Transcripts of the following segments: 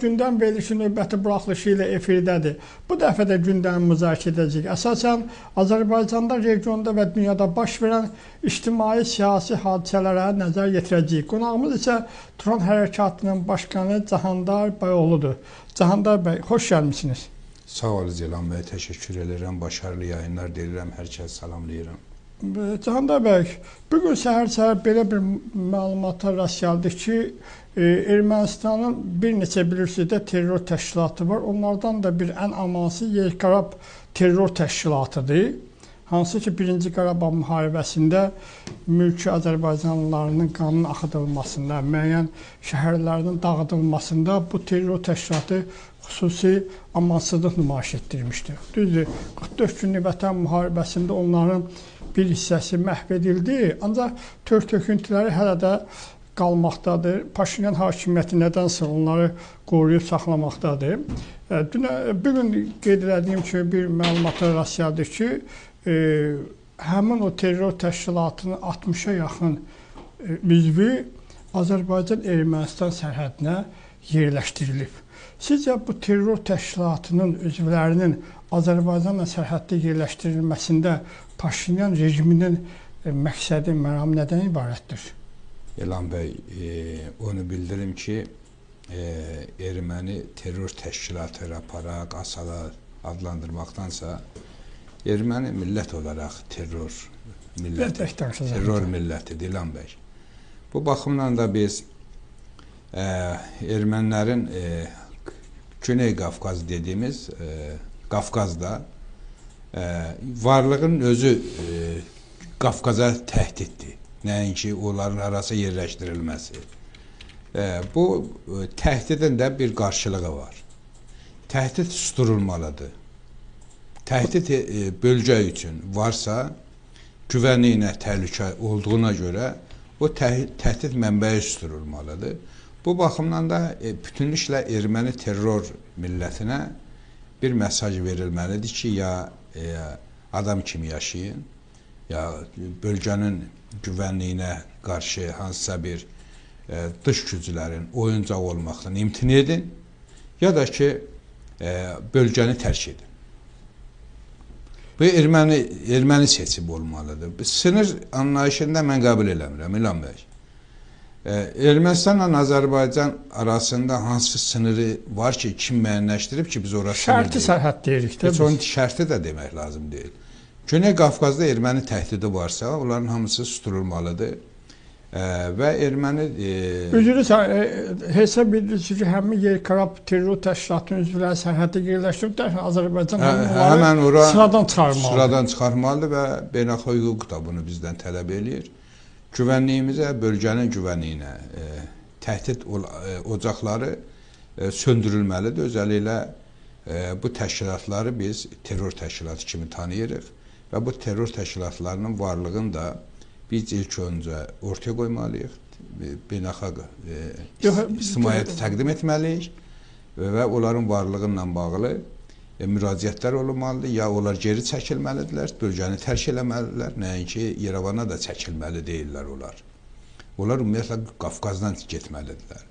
Gündəm verilişi növbəti buraxılışı ilə efirdədir. Bu dəfə də gündəmi müzakirə edəcəyik. Əsasən Azərbaycanda, regionda və dünyada baş verən ictimai, siyasi hadisələrə nəzər yetirəcəyik. Qonağımız isə Turan Hərəkatının başqanı Cahandar Bayoğludur. Cahandar bəy, xoş gəlmisiniz. Sağ olun Ceylan bəy, təşəkkür edirəm. Başarılı yayınlar deyirəm, hər kəs salamlayıram. Cahandar bəy, bugün səhər-səhər belə bir məlumata rast gəldik ki, Ermənistanın bir neçə bilirsiniz də terror təşkilatı var. Onlardan da bir ən amansı Yerkarab terror təşkilatıdır. Hansı ki, Birinci Qarabağ müharibəsində mülki Azərbaycanlılarının qanının axıdılmasında, müəyyən şəhərlərinin dağıdılmasında bu terror təşkilatı xüsusi amansızlıq nümayiş etdirmişdir. Düzdür, 44 günlük vətən müharibəsində onların bir hissəsi məhv edildi, ancaq tör-töküntüləri hələ də qalmaqdadır. Paşinyan hakimiyyəti nədənsə onları qoruyub saxlamaqdadır. Bugün qeyd elədiyim kimi bir məlumata rast gəldik ki, həmin o terror təşkilatının 60-a yaxın üzvü Azərbaycan-Ermənistan sərhədinə yerləşdirilib. Sizcə bu terror təşkilatının üzvlərinin Azərbaycanla sərhəddə yerləşdirilməsində Paşinyan rejiminin məqsədi, məramı nədən ibarətdir? Elan bəy, onu bildirim ki, erməni terror təşkilatı aparaq, asala adlandırmaqdansa, erməni millət olaraq terror milləti, terror millətidir İlhan bəy. Bu baxımdan da biz ermənilərin Güney Qafqaz dediyimiz Qafqazda varlığın özü Qafqaza təhdiddir. Nəinki onların arası yerləşdirilməsi. Bu təhdidin də bir qarşılığı var. Təhdid susturulmalıdır. Təhdid bölgə üçün varsa, güvənliyinə təhlükə olduğuna görə o təhdid mənbəyi susturulmalıdır. Bu baxımdan da bütünlüklə erməni terror millətinə bir mesaj verilməlidir ki, ya adam kimi yaşayın, ya bölgənin güvənliyinə qarşı hansısa bir dış güclərin oyuncağı olmaqdan imtina edin, ya da ki, bölgəni tərk edin. Bu erməni seçimi olmalıdır. Sınır anlayışında mən qəbul eləmirəm, İlhan bəy. Ermənistanla Azərbaycan arasında hansı sınırı var ki, kim müəyyənləşdirib ki, biz ora sınır deyirik. Şərti sərhəd deyirik də biz. Heç onun şərti də demək lazım deyil. Güney Qafqazda erməni təhdidi varsa, onların hamısı susturulmalıdır. Və erməni... Üzrü hesab edirsiniz ki, həmin Yerkarab terror təşkilatının üzvləri sərhəddə yerləşdirib, dərhal Azərbaycan həmin onları sıradan çıxarmalıdır. Sıradan çıxarmalıdır və beynəlxalq hüquq da bunu bizdən tələb eləyir. Güvənliyimizə, bölgənin güvənliyinə təhdid ocaqları söndürülməlidir. Özəlliklə bu təşkilatları biz terror təşkilatı kimi tanıyırıq. Və bu terror təşkilatlarının varlığını da biz ilk öncə ortaya qoymalıyıq, beynəlxalq ictimaiyyətə təqdim etməliyik və onların varlığı ilə bağlı müraciətlər olunmalıdır. Ya onlar geri çəkilməlidirlər, bölgəni tərk eləməlidirlər, nəinki Yerevana da çəkilməli deyirlər onlar. Onlar ümumiyyətlə Qafqazdan getməlidirlər.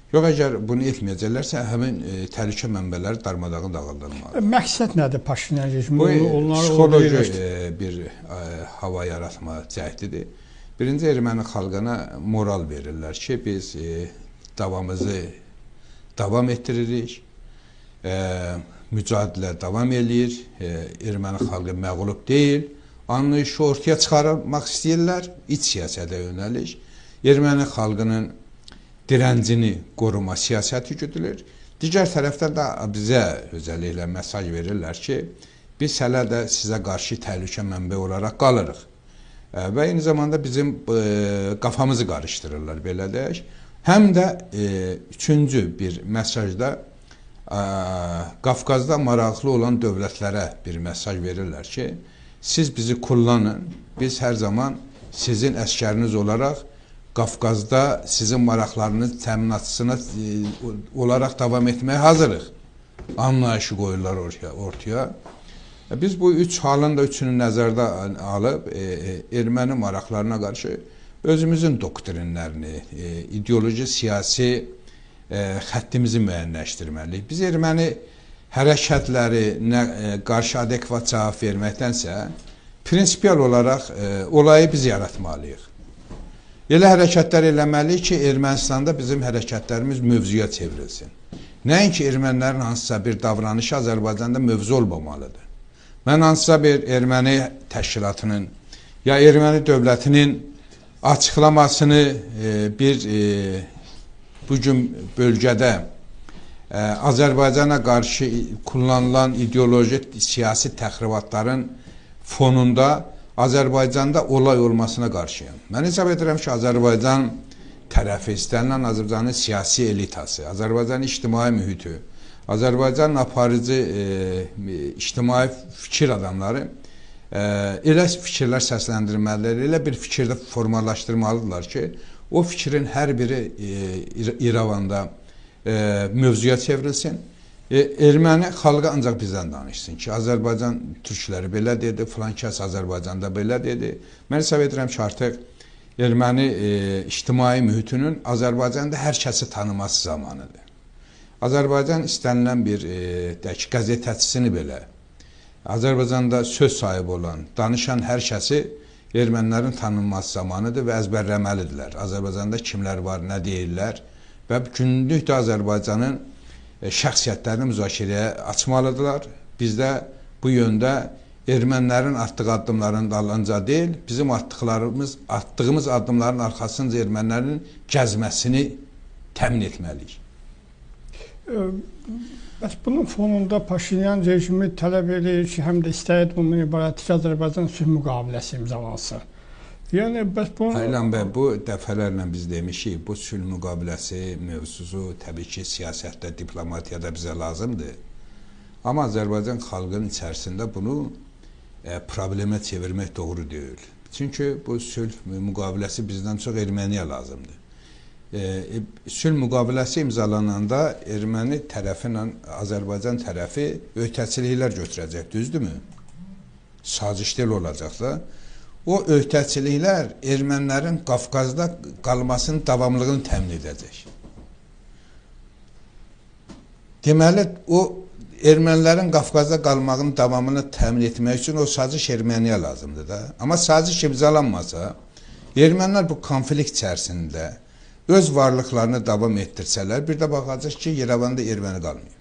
Yox, əgər bunu etməyəcəklərsə, həmin təhlükə mənbələri darmadağın dağıldırılmalıdır. Məqsəd nədir Paşinyan rejimi? Bu, psixoloji bir hava yaratma cəhdidir. Birinci, erməni xalqına moral verirlər ki, biz davamızı davam etdiririk, mücadilə davam eləyir, erməni xalqı məğlub deyil, anlayışı ortaya çıxarmaq istəyirlər, iç siyasətə yönəlik. Erməni xalqının dirəncini qoruma siyasəti güdülür. Digər tərəfdən də bizə özəlliklə mesaj verirlər ki, biz hələ də sizə qarşı təhlükə mənbəyi olaraq qalırıq. Və eyni zamanda bizim qafamızı qarışdırırlar, belə deyək. Həm də üçüncü bir mesajda Qafqazda maraqlı olan dövlətlərə bir mesaj verirlər ki, siz bizi kullanın, biz hər zaman sizin əskəriniz olaraq Qafqazda sizin maraqlarınız təminatçısına olaraq davam etməyə hazırıq. Anlayışı qoyurlar ortaya. Biz bu üç halın da üçünü nəzərdə alıb erməni maraqlarına qarşı özümüzün doktrinlərini, ideoloji, siyasi xəttimizi müəyyənləşdirməliyik. Biz erməni hərəkətlərinə qarşı adekvat cavab verməkdənsə, prinsipial olaraq olayı biz yaratmalıyıq. Elə hərəkətlər eləməliyik ki, Ermənistanda bizim hərəkətlərimiz mövzuya çevrilsin. Nəinki ermənilərin hansısa bir davranışı Azərbaycanda mövzu olmamalıdır. Mən hansısa bir erməni təşkilatının ya erməni dövlətinin açıqlamasını bir bugün bölgədə Azərbaycana qarşı kullanılan ideoloji siyasi təxribatların fonunda Azərbaycanda olay olmasına qarşıyam. Mən hesab edirəm ki, Azərbaycan tərəfi, istənilən Azərbaycanın siyasi elitası, Azərbaycanın ictimai mühiti, Azərbaycanın aparıcı ictimai fikir adamları elə fikirlər səsləndirməlidirlər, elə bir fikirdə formalaşdırmalıdırlar ki, o fikrin hər biri İrəvanda mövzuya çevrilsin. Erməni xalqı ancaq bizdən danışsın ki, Azərbaycan türkləri belə dedi, filan kəs Azərbaycanda belə dedi. Mən hesab edirəm ki, artıq erməni ictimai mühitinin Azərbaycanda hər kəsi tanıması zamanıdır. Azərbaycan istənilən bir qəzetəçisini belə, Azərbaycanda söz sahibi olan, danışan hər kəsi ermənilərin tanınması zamanıdır və əzbərləməlidirlər. Azərbaycanda kimlər var, nə deyirlər və günlük də Azərbaycanın şəxsiyyətlərini müzakirəyə açmalıdırlar. Biz də bu yöndə ermənilərin atdığı addımların dalınca deyil, bizim attığımız addımların arxasınca ermənilərin gəzməsini təmin etməliyik. Bəs bunun fonunda Paşinyan rejimi tələb edir ki, həm də istəyir bundan ibarət ki, Azərbaycan sülh müqaviləsi imzalansın. Yəni, bəs bu... Aylan bəy, bu dəfələrlə biz demişik, bu sülh müqaviləsi mövzusu təbii ki, siyasətdə, diplomatiyada bizə lazımdır. Amma Azərbaycan xalqının içərisində bunu problemə çevirmək doğru deyil. Çünki bu sülh müqaviləsi bizdən çox erməniyə lazımdır. Sülh müqaviləsi imzalananda erməni tərəfi ilə Azərbaycan tərəfi öhdəçiliklər götürəcək, düzdürmü? Sazişlər olacaq da. O öhdəçiliklər ermənilərin Qafqazda qalmasının davamlılığını təmin edəcək. Deməli, o ermənilərin Qafqazda qalmağının davamını təmin etmək üçün o saziş erməniyə lazımdır da. Amma saziş imzalanmasa, ermənilər bu konflikt içərisində öz varlıqlarını davam etdirsələr, bir də baxacaq ki, Yerevanda erməni qalmayıb.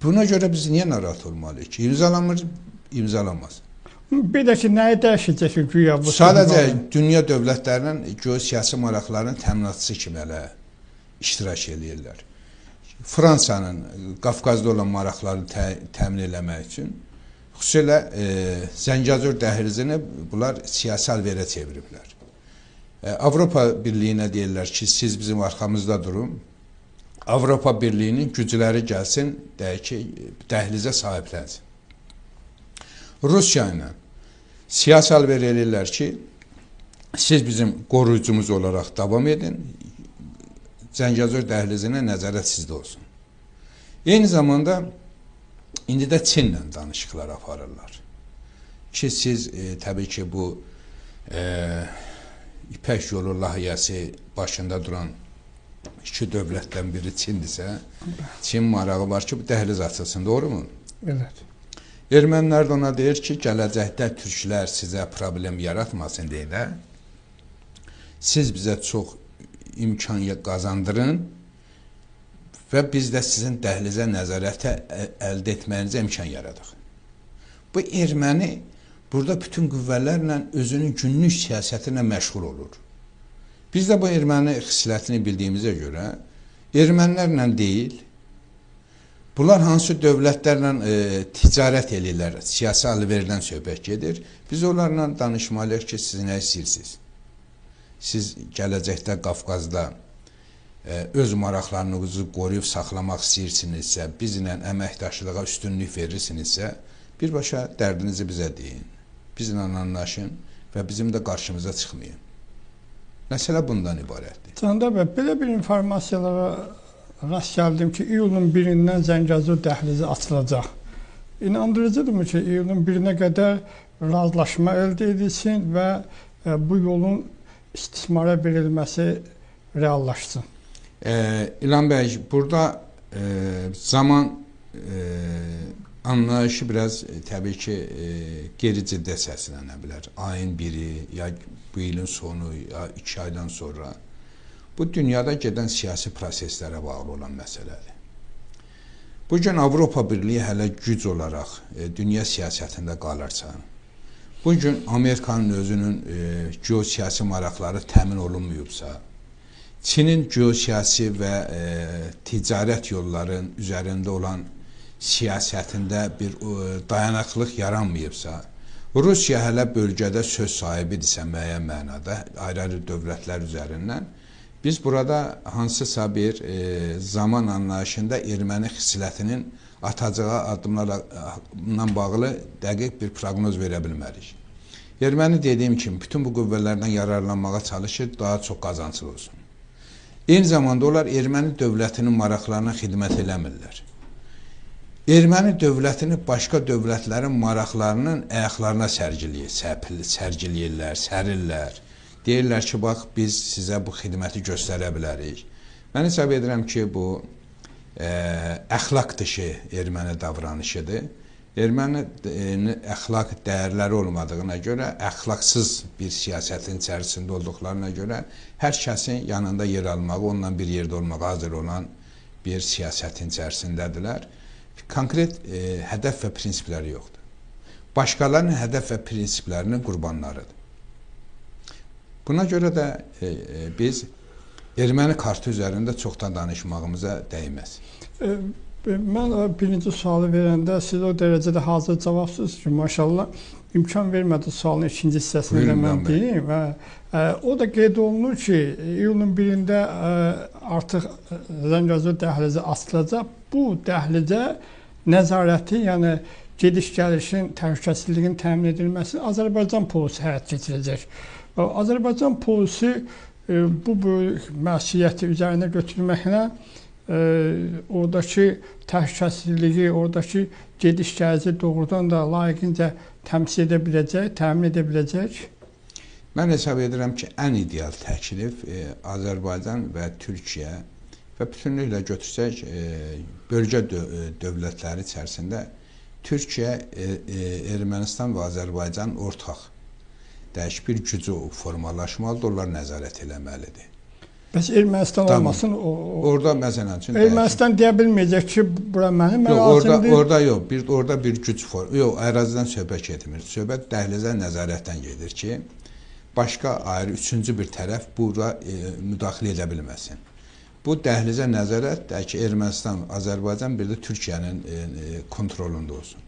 Buna görə biz niyə narahat olmalıyıq ki? İmzalanmır, imzalanmaz. Bir də ki, nəyi dəyişəcək ki, güya bu? Sadəcə dünya dövlətlərinin geosiyasi maraqlarının təminatçısı kimi elə iştirak eləyirlər. Fransanın Qafqazda olan maraqlarını təmin eləmək üçün xüsusilə Zəngəzur dəhlizini bunlar siyasi alverə çeviriblər. Avropa Birliyinə deyirlər ki, siz bizim arxamızda durun. Avropa Birliyinin gücləri gəlsin, deyək ki, dəhlizə sahiblənsin. Rusiya ilə siyasi alver eləyirlər ki, siz bizim qoruyucumuz olaraq davam edin, Zəngəzur dəhlizinə nəzarət sizdə olsun. Eyni zamanda indi də Çinlə danışıqlar aparırlar. Ki, siz təbii ki, bu İpək yolu layihəsi başında duran iki dövlətdən biri Çindirsə, Çin marağı var ki, bu dəhliz açılsın, doğru mu? Evet. Ermənilər də ona deyir ki, gələcəkdə türklər sizə problem yaratmasın deyə, siz bizə çox imkan qazandırın və biz də sizin dəhlizə nəzarətə əldə etməyinizə imkan yaradıq. Bu erməni burada bütün qüvvələrlə özünün günlük siyasəti ilə məşğul olur. Biz də bu erməni xislətini bildiyimizə görə ermənilərlə deyil, bunlar hansı dövlətlərlə ticarət eləyirlər, siyasi alverdən söhbət gedir. Biz onlarla danışmalıyıq ki, siz nə istəyirsiniz? Siz gələcəkdə Qafqazda öz maraqlarınızı qoruyub saxlamaq istəyirsinizsə, bizlə əməkdaşlığa üstünlük verirsinizsə, birbaşa dərdinizi bizə deyin, bizlə anlaşın və bizim də qarşımıza çıxmayın. Məsələ bundan ibarətdir. Candar bəy, belə bir informasiyalara rast gəldim ki, iyulun 1-dən Zəngəzur dəhlizi açılacaq. İnandırıcıdırmı ki, iyulun 1-nə qədər razılaşma əldə edilsin və bu yolun istismara verilməsi reallaşsın? İlham bəy, burada zaman anlayışı biraz təbii ki, qeyri-ciddi səslənə bilər. Ayın biri, ya bu ilin sonu, ya 2 aydan sonra. Bu, dünyada gedən siyasi proseslərə bağlı olan məsələdir. Bugün Avropa Birliyi hələ güc olaraq dünya siyasətində qalırsa, bugün Amerikanın özünün geosiyasi maraqları təmin olunmayıbsa, Çinin geosiyasi və ticarət yollarının üzərində olan siyasətində bir dayanaqlıq yaranmayıbsa, Rusiya hələ bölgədə söz sahibidirsə müəyyən mənada, ayrı-ayrı dövlətlər üzərindən, biz burada hansısa bir zaman anlayışında erməni xislətinin atacağı addımlarla bağlı dəqiq bir proqnoz verə bilmərik. Erməni dediyim kimi bütün bu qüvvələrdən yararlanmağa çalışır, daha çox qazanclı olsun. Eyni zamanda onlar erməni dövlətinin maraqlarına xidmət eləmirlər. Erməni dövlətini başqa dövlətlərin maraqlarının ayaqlarına sərgiləyirlər, sərirlər. Deyirlər ki, bax, biz sizə bu xidməti göstərə bilərik. Mən hesab edirəm ki, bu əxlaq dışı erməni davranışıdır. Erməni əxlaq dəyərləri olmadığına görə, əxlaqsız bir siyasətin içərisində olduqlarına görə hər kəsin yanında yer almağı, onunla bir yerdə olmağa hazır olan bir siyasətin içərisindədirlər. Konkret hədəf və prinsipləri yoxdur. Başqalarının hədəf və prinsiplərinin qurbanlarıdır. Buna görə də biz erməni kartı üzərində çoxdan danışmağımıza dəyməz. Mən birinci sualı verəndə siz o dərəcədə hazır cavabsınız ki, maşallah, imkan vermədi sualın ikinci hissəsini də mən deyim. Və o da qeyd olunur ki, iyulun 1-də artıq Zəngəzur dəhlizi açılacaq. Bu dəhlizə nəzarəti, yəni gediş-gəlişin, təhlükəsizliyinin təmin edilməsini Azərbaycan polisi həyat keçirəcək. Azərbaycan polisi bu böyük məsuliyyəti üzərinə götürməklə oradakı təhlükəsizliyi, oradakı gediş-gəlişi doğrudan da layiqincə təmsil edə biləcək, təmin edə biləcək. Mən hesab edirəm ki, ən ideal təklif Azərbaycan və Türkiyə və bütünlüklə götürsək bölgə dövlətləri içərisində Türkiyə, Ermənistan və Azərbaycan ortaq dəyişik bir gücü formalaşmalıdır, onlar nəzarət eləməlidir. Bəs Ermənistan olmasın? Orada məsələn üçün... Ermənistan deyə bilməyəcək ki, bura mənim ərazimdir. Orada yox, orada bir güc yox, ərazidən söhbət getmir. Söhbət dəhlizə nəzarətdən gedir ki, başqa ayrı üçüncü bir tərəf bura müdaxilə edə bilməsin. Bu dəhlizə nəzarət də ki, Ermənistan, Azərbaycan, bir də Türkiyənin kontrolunda olsun.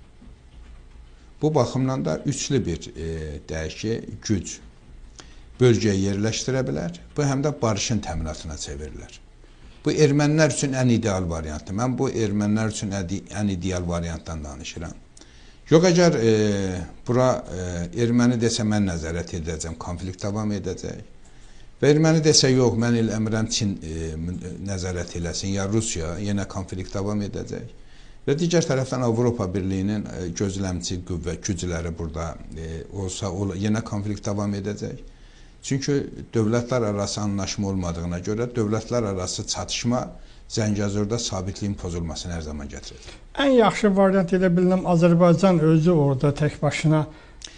Bu baxımdan da üçlü bir dəyişik güc bölgəyə yerləşdirə bilər. Bu, həm də barışın təminatına çevrilir. Bu, ermənilər üçün ən ideal variantdır. Mən bu, ermənilər üçün ən ideal variantdan danışıram. Yox, əgər bura erməni desə, mən nəzarət edəcəm, konflikt davam edəcək. Və erməni desə, yox, mən eləmirəm, Çin nəzarət eləsin, ya Rusiya, yenə konflikt davam edəcək. Və digər tərəfdən Avropa Birliyinin gözləmçi qüvvə gücləri burada olsa, yenə konflikt davam edəcək. Çünki dövlətlər arası anlaşma olmadığına görə dövlətlər arası çatışma Zəngəzurda sabitliyin pozulmasını hər zaman gətirir. Ən yaxşı variant elə bilinəm, Azərbaycan özü orada tək başına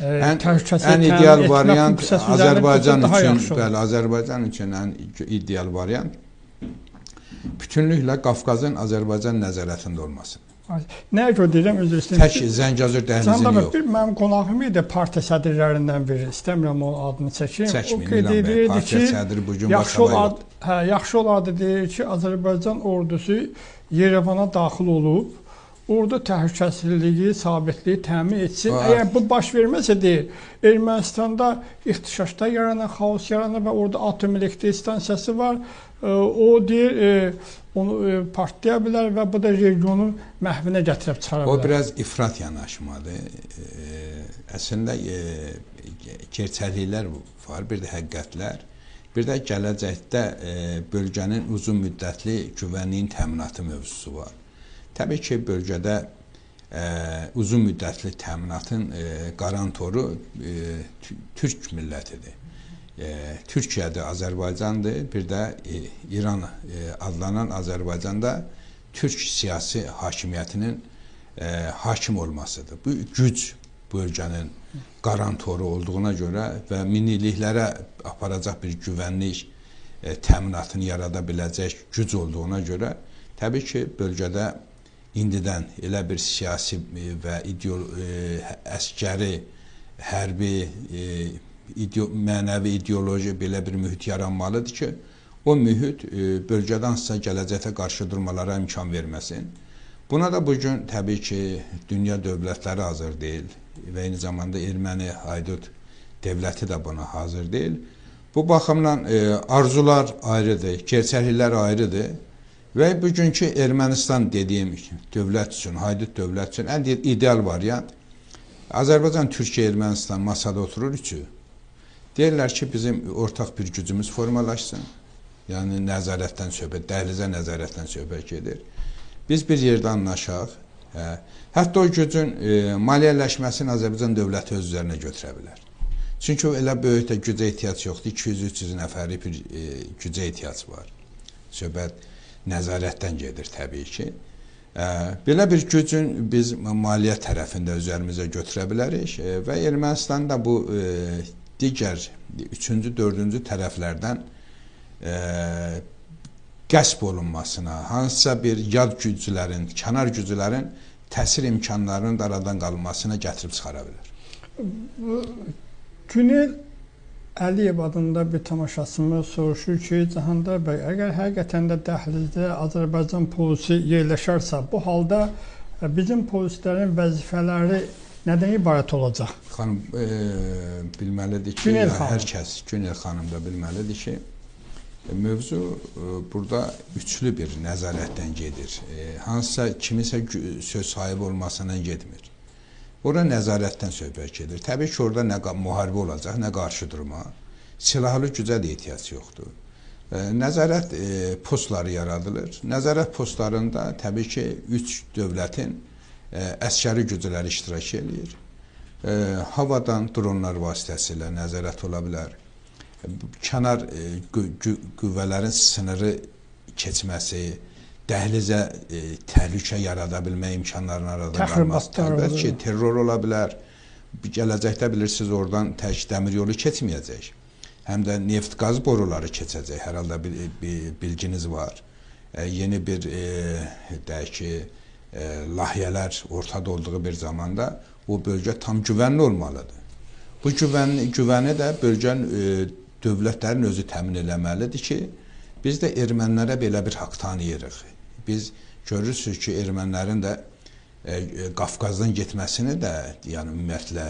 ən ideal variant Azərbaycan üçün, bəli, Azərbaycan üçün ən ideal variant bütünlüklə Qafqazın Azərbaycan nəzarətində olması. Nəyə görə deyirəm, üzr istəyirəm. Tək Zəngəzur dəhlizini yox. Bir mənim qonağım idi, partiya sədrlərindən biri. İstəmirəm onun adını çəkim. Çəkməyin, İlham bəy, partiya sədri bugün başlama yoxdur. Yaxşı olardı, deyir ki, Azərbaycan ordusu Yerevana daxil olub, orada təhlükəsizliyi, sabitliyi təmin etsin. Əgər bu baş verməsə deyir, Ermənistanda ixtişaşda yaranan, xaos yaranır və orada atom elektrik stansiyası var. O deyir, onu partlaya bilər və bu da regionun məhvinə gətirib çıxara bilər. O biraz ifrat yanaşmadır. Əslində gerçəkliklər var, bir də həqiqətlər. Bir də gələcəkdə bölgənin uzun müddətli güvənliyin təminatı mövzusu var. Təbii ki, bölgədə uzun müddətli təminatın qarantoru Türk millətidir. Türkiyədir, Azərbaycandır, bir də İran adlanan Azərbaycanda türk siyasi hakimiyyətinin hakim olmasıdır. Bu güc bölgənin qarantoru olduğuna görə və minilliklərə aparacaq bir güvənlik təminatını yarada biləcək güc olduğuna görə təbii ki, bölgədə indidən elə bir siyasi və əskəri, hərbi, mənəvi ideoloji belə bir mühit yaranmalıdır ki, o mühit bölgədə hansısa gələcəkdə qarşı durmalara imkan verməsin. Buna da bugün təbii ki, dünya dövlətləri hazır deyil və eyni zamanda erməni haydut devləti də buna hazır deyil. Bu baxımdan arzular ayrıdır, gerçəkliklər ayrıdır və bugünkü Ermənistan dediyim dövlət üçün, haydut dövlət üçün ən ideal variant Azərbaycan, Türkiyə, Ermənistan masada oturur üçü. Deyirlər ki, bizim ortaq bir gücümüz formalaşsın. Yəni nəzarətdən söhbət, dəhlizə nəzarətdən söhbət gedir. Biz bir yerdə anlaşaq. Hətta o gücün maliyyələşməsini Azərbaycan dövləti öz üzərinə götürə bilər. Çünki elə böyük də gücə ehtiyac yoxdur. 200-300 nəfərlik bir gücə ehtiyac var. Söhbət nəzarətdən gedir təbii ki. Belə bir gücün biz maliyyə tərəfində üzərimizə götürə bilərik və Ermənistan da bu digər üçüncü, dördüncü tərəflərdən qəsb olunmasına, hansısa bir yad güclərin, kənar güclərin təsir imkanlarının da aradan qalmasına gətirib çıxara bilər. Günel Əliyev adında bir tamaşaçımız soruşur ki, Cəhandar bəy, əgər həqiqətən də dəhlizdə Azərbaycan polisi yerləşərsə, bu halda bizim polislərin vəzifələri nədən ibarət olacaq? Xanım, bilməlidir ki, Günel hər kəs, Günel xanım da bilməlidir ki, mövzu burada üçlü bir nəzarətdən gedir. Hansısa kimisə söz sahibi olmasından getmir. Ora nəzarətdən söhbət gedir. Təbii ki, orada nə müharibə olacaq, nə qarşı durma. Silahlı gücə də ehtiyac yoxdur. Nəzarət postları yaradılır. Nəzarət postlarında təbii ki, üç dövlətin əskəri gücləri iştirak eləyir. Havadan dronlar vasitəsilə nəzarət ola bilər. Kənar qüvvələrin sınırı keçməsi, dəhlizə təhlükə yarada bilmə imkanlarının aradan qalması. Əlbəttə ki, terror ola bilər. Gələcəkdə bilirsiniz, oradan tək dəmir yolu keçməyəcək. Həm də neft qaz boruları keçəcək. Hər halda bilginiz var. Yeni bir deyək ki, layihələr ortada olduğu bir zamanda o bölgə tam güvənli olmalıdır. Bu güvəni də bölgənin dövlətlərin özü təmin eləməlidir ki, biz də ermənilərə belə bir haqq tanıyırıq. Biz görürsünüz ki, ermənilərin də Qafqazdan getməsini də yəni ümumiyyətlə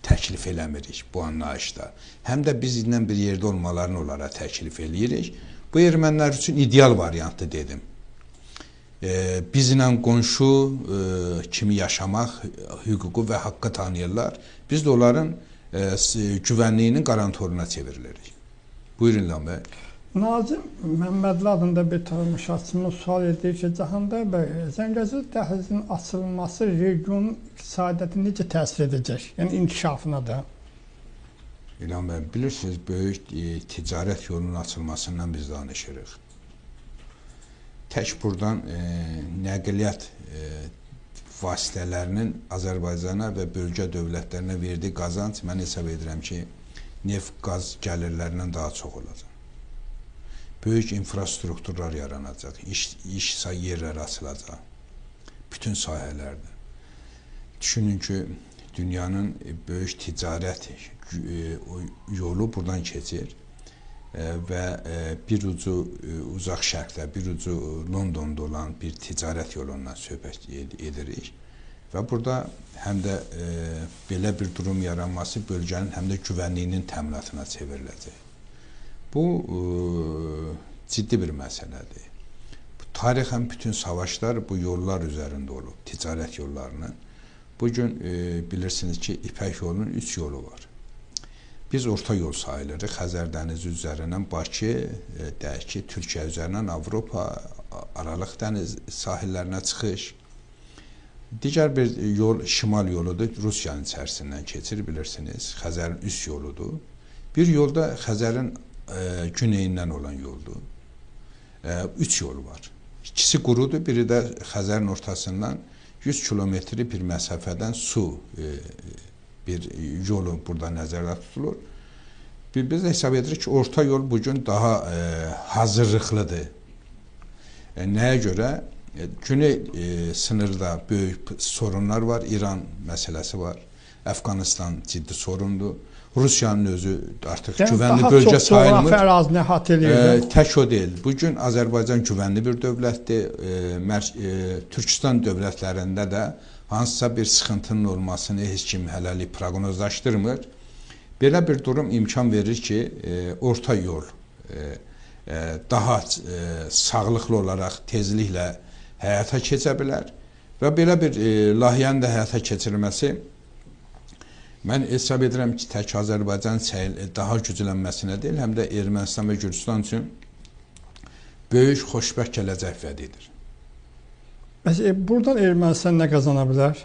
təklif eləmirik bu anlayışda. Həm də bizimlə bir yerdə olmalarını onlara təklif eləyirik. Bu ermənilər üçün ideal variantdır dedim. Bizimlə qonşu kimi yaşamaq hüququ və haqqı tanıyırlar. Biz də onların güvənliyinin qarantoruna çevrilirik. Buyurun İlham bəy. Nazim Məmmədli adında bir tamaşaçımız sual edir ki, Cəhandar bəy, Zəngəzur dəhlizinin açılması regionun iqtisadiyyatına necə təsir edəcək? Yəni inkişafına da. İlham bəy, bilirsiniz, böyük ticarət yolunun açılmasından biz danışırıq. Tək buradan nəqliyyat vasitələrinin Azərbaycana və bölgə dövlətlərinə verdiyi qazanc, mən hesab edirəm ki, neft, qaz gəlirlərindən daha çox olacaq. Böyük infrastrukturlar yaranacaq, iş yerləri açılacaq bütün sahələrdə. Düşünün ki, dünyanın böyük ticarət yolu buradan keçir və bir ucu uzaq şərqdə, bir ucu Londonda olan bir ticarət yolundan söhbət edirik. Və burada həm də belə bir durum yaranması bölgənin həm də güvənliyinin təminatına çevriləcək. Bu ciddi bir məsələdir. Tarixən bütün savaşlar bu yollar üzərində olub, ticarət yollarının. Bugün bilirsiniz ki, İpək yolunun 3 yolu var. Biz orta yol sayılırıq. Xəzər dənizi üzərindən Bakı, deyək ki, Türkiyə üzərindən Avropa, Aralıq dəniz sahillərinə çıxış. Digər bir yol şimal yoludur, Rusiyanın içərisindən keçir, bilirsiniz. Xəzərin üst yoludur. Bir yolda Xəzərin güneyindən olan yoldur. 3 yol var. İkisi qurudur, biri də Xəzərin ortasından 100 kilometri bir məsafədən su bir yolu burada nəzərdə tutulur. Biz hesab edirik ki, orta yol bugün daha hazırlıqlıdır. Nəyə görə? Güney sınırda böyük sorunlar var. İran məsələsi var. Əfqanistan ciddi sorundur. Rusiyanın özü artıq yəni, güvənli bölgə sayılmır. Daha çox coğrafi ərazini əhatə eləyir. Tək o deyil. Bugün Azərbaycan güvənli bir dövlətdir. Türkistan dövlətlərində də hansısa bir sıxıntının olmasını heç kim hələlik proqnozlaşdırmır. Belə bir durum imkan verir ki, orta yol daha sağlıqlı olaraq tezliklə həyata keçə bilər və belə bir layihənin də həyata keçirilməsi mən hesab edirəm ki, tək Azərbaycan daha güclənməsinə deyil, həm də Ermənistan və Gürcüstan üçün böyük xoşbəxt gələcək vəd edir. Bəs buradan Ermənistan nə qazana bilər?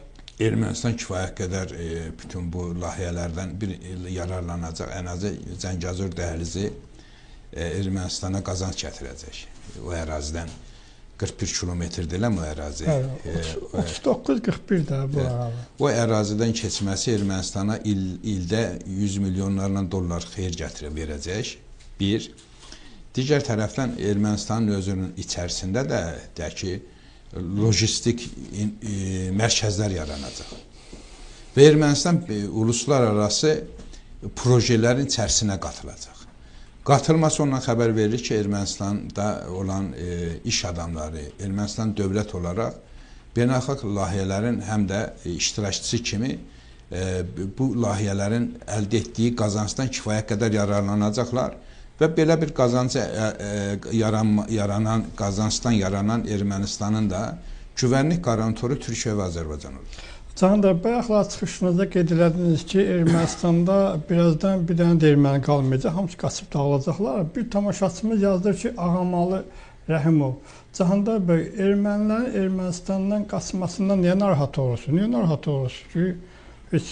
Ermənistan kifayət qədər bütün bu layihələrdən bir yararlanacaq. Ən azı Zəngəzur dəhlizi Ermənistana qazanc gətirəcək. O ərazidən 41 kilometr deyiləm o ərazi. 39-41 də bu ərazi. O ərazidən keçməsi Ermənistana ildə 100 milyonlarla dollar xeyir gətirə verəcək. Bir. Digər tərəfdən Ermənistanın özünün içərisində də deyək ki, logistik mərkəzlər yaranacaq. Və Ermənistan uluslararası projelerin içərisinə qatılacaq. Qatılması ondan xəbər verir ki, Ermənistanda olan iş adamları, Ermənistan dövlət olaraq beynəlxalq layihələrin həm də iştirakçısı kimi bu layihələrin əldə etdiyi qazancdan kifayət qədər yararlanacaqlar və belə bir qazanc qazancdan yaranan Ermənistanın da güvənlik qarantoru Türkiyə və Azərbaycan olur. Candar, bayaqlar çıxışınızda qeyd elədiniz ki, Ermənistanda birazdan bir dənə də erməni qalmayacaq, hamısı qaçıb dağılacaqlar. Bir tamaşaçımız yazdır ki, Ağamalı Rəhimov. Candar bəy, ermənilərin Ermənistandan qaçmasından niyə narahat olursunuz? Niyə narahat olursunuz ki, heç...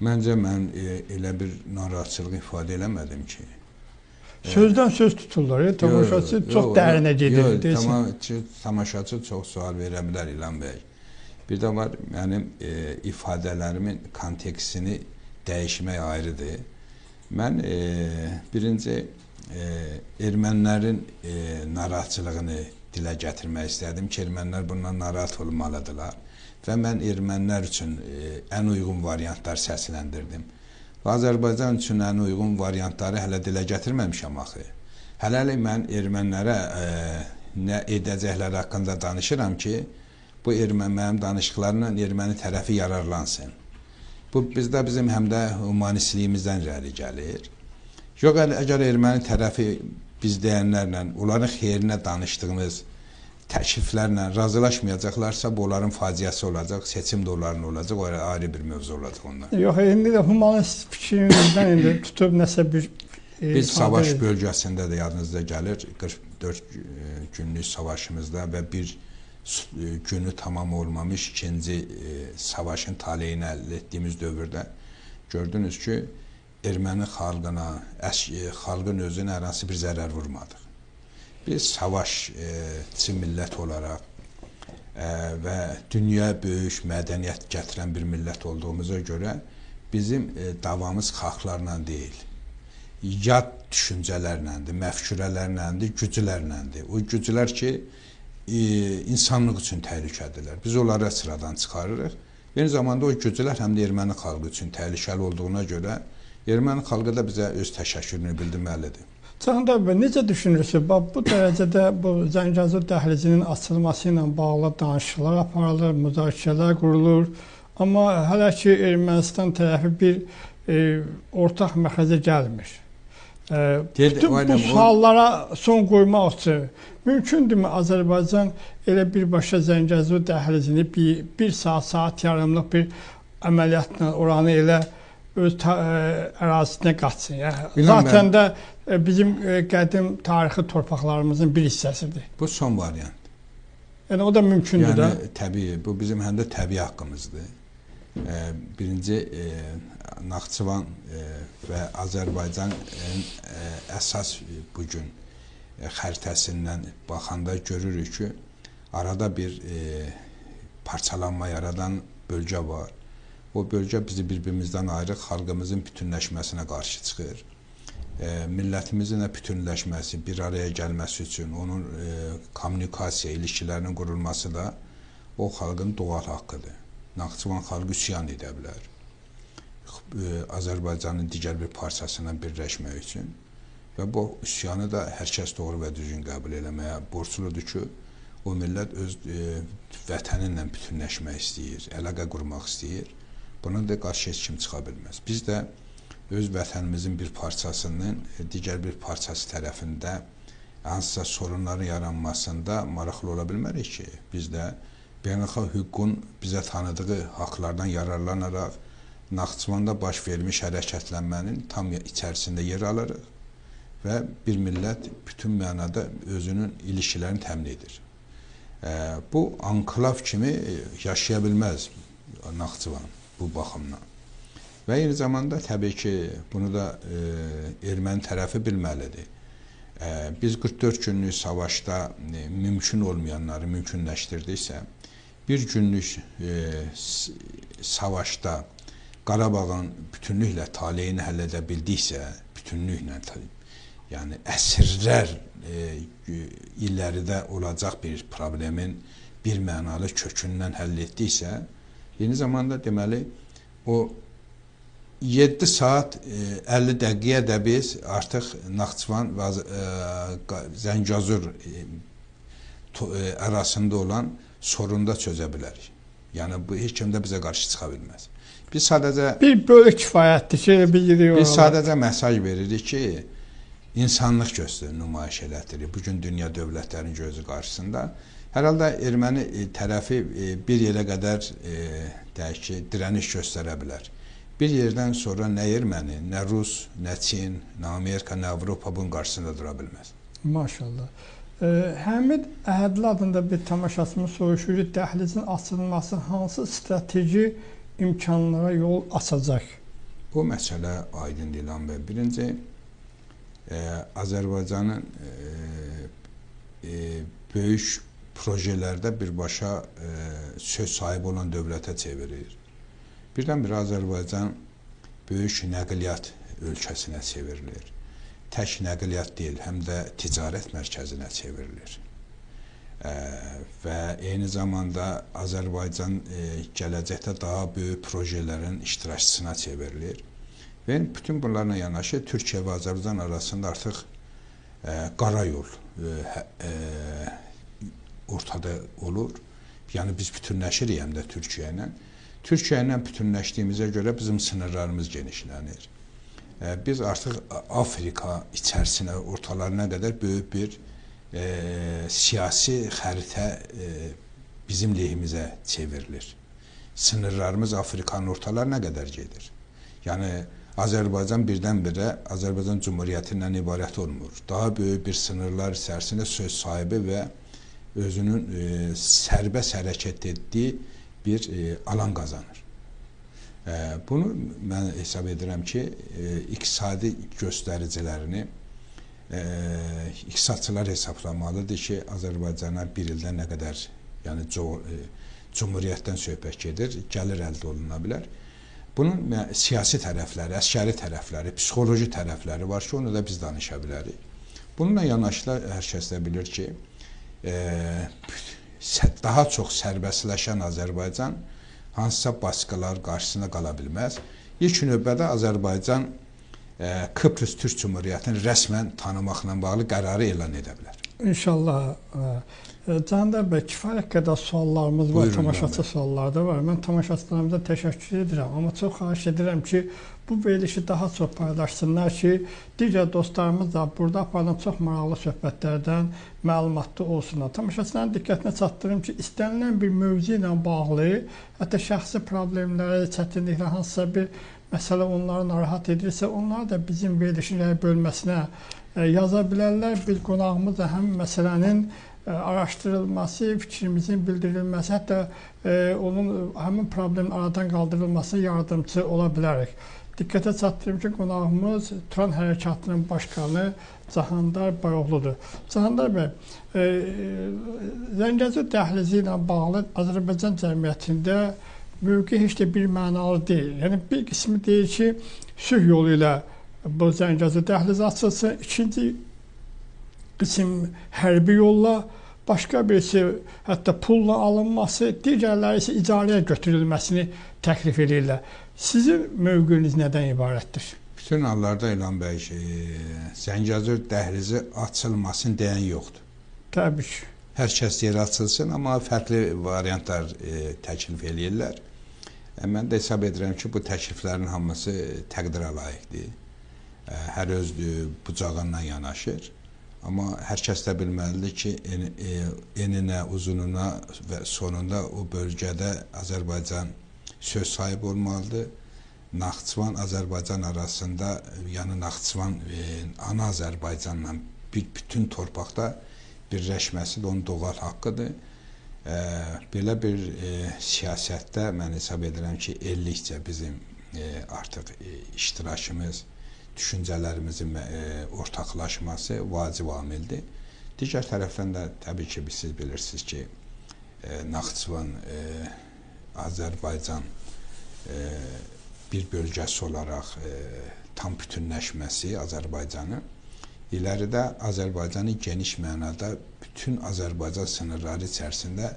Məncə, mən elə bir narahatçılıq ifadə eləmədim ki. Sözdən söz tuturlar, tamaşaçı çox dərinə gedir. Tamaşaçı çox sual verə bilər İlhan bəy. Bir də var, mənim ifadələrimin kontekstini dəyişmək ayrıdır. Mən birinci ermənilərin narahatçılığını dilə gətirmək istədim ki, ermənilər bundan narahat olmalıdırlar. Və mən ermənilər üçün ən uyğun variantlar səsləndirdim. Və Azərbaycan üçün ən uyğun variantları hələ dilə gətirməmişəm axı. Hələlik mən ermənilərə nə edəcəkləri haqqında danışıram ki, bu mənim danışıqlarımla erməni tərəfi yararlansın. Bu bizdə bizim həm də humanistliyimizdən irəli gəlir. Yox, əgər erməni tərəfi biz deyənlərlə, onların xeyrinə danışdığımız təkliflərlə razılaşmayacaqlarsa, bu onların faciəsi olacaq, seçim də onların olacaq, o ayrı bir mövzu olacaq ondan. Yox, indi də humanist fikrinizdən indi tutub nəsə bir... Biz savaş bölgəsində də yadınızda gəlir, 44 günlük savaşımızda və bir günü tamam olmamış ikinci savaşın taleyini əldə etdiyimiz dövrdə gördünüz ki, erməni xalqına, xalqın özünə hər hansı bir zərər vurmadıq. Biz savaşçı millət olaraq və dünya böyük mədəniyyət gətirən bir millət olduğumuza görə bizim davamız xalqlarla deyil, yad düşüncələrləndir, məfkürələrləndir, güclərləndir. O güclər ki, insanlıq üçün təhlükədirlər. Biz onları sıradan çıxarırıq. Eyni zamanda o güclər həm də erməni xalqı üçün təhlükəli olduğuna görə erməni xalqı da bizə öz təşəkkürünü bildirməlidir. Candar bəy, necə düşünürsünüz? Bax, bu dərəcədə bu Zəngəzur dəhlizinin açılması ilə bağlı danışıqlar aparılır, müzakirələr qurulur. Amma hələ ki Ermənistan tərəfi bir ortaq məxrəcə gəlmir. Bütün bu suallara son qoymaq üçün mümkündürmü Azərbaycan elə birbaşa Zəngəzur dəhlizini bir saat, saat yarımlıq bir əməliyyatla oranı elə öz ərazisinə qatsın? Yəni, zaten də bizim qədim tarixi torpaqlarımızın bir hissəsidir. Bu son variant. Yəni o da mümkündür də. Yəni, təbii, bu bizim həm də təbii haqqımızdır. Birinci, Naxçıvan və Azərbaycan əsas bugün xəritəsindən baxanda görürük ki, arada bir parçalanma yaradan bölgə var. O bölgə bizi bir-birimizdən ayırır, xalqımızın bütünləşməsinə qarşı çıxır. Millətimizin də bütünləşməsi, bir araya gəlməsi üçün onun kommunikasiya ilişkilərinin qurulması da o xalqın doğal haqqıdır. Naxçıvan xalqı üsyan edə bilər Azərbaycanın digər bir parçasına birləşmək üçün və bu üsyanı da hər kəs doğru və düzgün qəbul eləməyə borcludur ki, o millət öz vətəni ilə bütünləşmək istəyir, əlaqə qurmaq istəyir. Buna da qarşı heç kim çıxa bilməz. Biz də öz vətənimizin bir parçasının digər bir parçası tərəfində hansısa sorunların yaranmasında maraqlı ola bilmərik ki, biz də beynəlxalq hüququn bizə tanıdığı haqlardan yararlanaraq Naxçıvanda baş vermiş hərəkətlənmənin tam içərisində yer alırıq və bir millət bütün mənada özünün ilişkilərini təmin edir. Bu anklav kimi yaşaya bilməz Naxçıvan bu baxımdan. Və eyni zamanda təbii ki, bunu da erməni tərəfi bilməlidir. Biz 44 günlük savaşda mümkün olmayanları mümkünləşdirdiksə, bir günlük savaşda Qarabağın bütünlüklə taleyini həll edə bildiksə, bütünlüklə, yəni əsrlər illərdə olacaq bir problemin bir mənalı kökündən həll etdiksə, eyni zamanda deməli o 7 saat 50 dəqiqəyə də biz artıq Naxçıvan və Zəngəzur arasında olan sorunu da çözə bilərik. Yəni bu heç kim də bizə qarşı çıxa bilməz. Biz sadəcə bir bölük kifayətdir ki, biz sadəcə mesaj veririk ki, insanlıq gözü nümayiş elətdirir. Bugün dünya dövlətlərinin gözü qarşısında. Hər halda erməni tərəfi bir yerə qədər deyək ki, dirəniş göstərə bilər. Bir yerdən sonra nə erməni, nə Rus, nə Çin, nə Amerika, nə Avropa bunun qarşısında dura bilməz. Maşallah. Həmid Əhədli adında bir tamaşaçımız soruşur ki, dəhlizin açılması hansı strateji imkanlara yol açacaq? Bu məsələ aydındır İlham bəy. Birinci, Azərbaycanın böyük projelərdə birbaşa söz sahibi olan dövlətə çevirir. Birdən-birə Azərbaycan böyük nəqliyyat ölkəsinə çevrilir. Tək nəqliyyat deyil, həm də ticarət mərkəzinə çevrilir. Və eyni zamanda Azərbaycan gələcəkdə daha böyük projelerin iştirakçısına çevrilir. Və bütün bunlarla yanaşı Türkiyə və Azərbaycan arasında artıq qara yol ortada olur. Yəni biz bütünləşirik həm də Türkiyə ilə. Türkiyə ilə bütünləşdiyimizə görə bizim sınırlarımız genişlənir. Biz artıq Afrika içərisinə, ortalarına qədər böyük bir siyasi xəritə bizim lehimizə çevrilir. Sınırlarımız Afrikanın ortalarına qədər gedir. Yəni Azərbaycan birdən-birə Azərbaycan Cümhuriyyətindən ibarət olmur. Daha böyük bir sınırlar içərisində söz sahibi və özünün sərbəst hərəkət etdiyi bir alan qazanır. Bunu mən hesab edirəm ki, iqtisadi göstəricilərini iqtisadçılar hesablamalıdır ki, Azərbaycana bir ildə nə qədər, yəni Cumhuriyyətdən söhbət gedir, gəlir əldə oluna bilər. Bunun siyasi tərəfləri, əskəri tərəfləri, psixoloji tərəfləri var ki, onu da biz danışa bilərik. Bununla yanaşı hər kəs də bilir ki, daha çox sərbəstləşən Azərbaycan hansısa baskılar qarşısında qala bilməz. İlk növbədə Azərbaycan Kıbrıs Türk Cumhuriyyətini rəsmən tanımaqla bağlı qərarı elan edə bilər. İnşallah. Candar bəy, kifayət qədər suallarımız var, tamaşaçı sualları da var. Mən tamaşaçılarımıza təşəkkür edirəm, amma çox xahiş edirəm ki, bu verilişi daha çox paylaşsınlar ki, digər dostlarımız da burada aparılan çox maraqlı söhbətlərdən məlumatlı olsunlar. Tamaşaçıların diqqətinə çatdırım ki, istənilən bir mövzu ilə bağlı, hətta şəxsi problemləri, çətinliklər, hansısa bir məsələ onları narahat edirsə, onları da bizim verilişin rəy bölməsinə yaza bilərlər. Bir qonağımız da həm məsələnin araşdırılması, fikrimizin bildirilməsi, hətta onun həmin problemin aradan qaldırılmasına yardımçı ola bilərik. Diqqətə çatdırım ki, qonağımız Turan Hərəkatının başqanı Cahandar Bayoğludur. Cahandar bəy, Zəngəzur dəhlizi ilə bağlı Azərbaycan cəmiyyətində mövqe heç də bir mənalı deyil. Yəni, bir qismi deyir ki, sülh yolu ilə bu Zəngəzur dəhlizi açılsın, ikinci qism hərbi yolla, başqa birisi hətta pulla alınması, digərləri isə icarəyə götürülməsini təklif edirlər. Sizin mövqeyiniz nədən ibarətdir? Bütün hallarda İlham bəy, Zəngəzur dəhlizi açılmasın deyən yoxdur. Təbii ki. Hər kəs deyir açılsın, amma fərqli variantlar təklif eləyirlər. Mən də hesab edirəm ki, bu təkliflərin hamısı təqdirə layiqdir. Hər öz bucağından yanaşır. Amma hər kəs də bilməlidir ki, eninə, uzununa və sonunda o bölgədə Azərbaycan söz sahibi olmalıdır. Naxçıvan, Azərbaycan arasında, yəni Naxçıvan, ana Azərbaycanla bir bütün torpaqda birləşməsi də onun doğal haqqıdır. Belə bir siyasətdə mən hesab edirəm ki, ellikcə bizim artıq iştirakımız, düşüncələrimizin ortaqlaşması vacib amildir. Digər tərəfdən də təbii ki, siz bilirsiniz ki, Naxçıvan, Azərbaycan bir bölgəsi olaraq tam bütünləşməsi Azərbaycanı, iləridə Azərbaycanı geniş mənada bütün Azərbaycan sınırları içərisində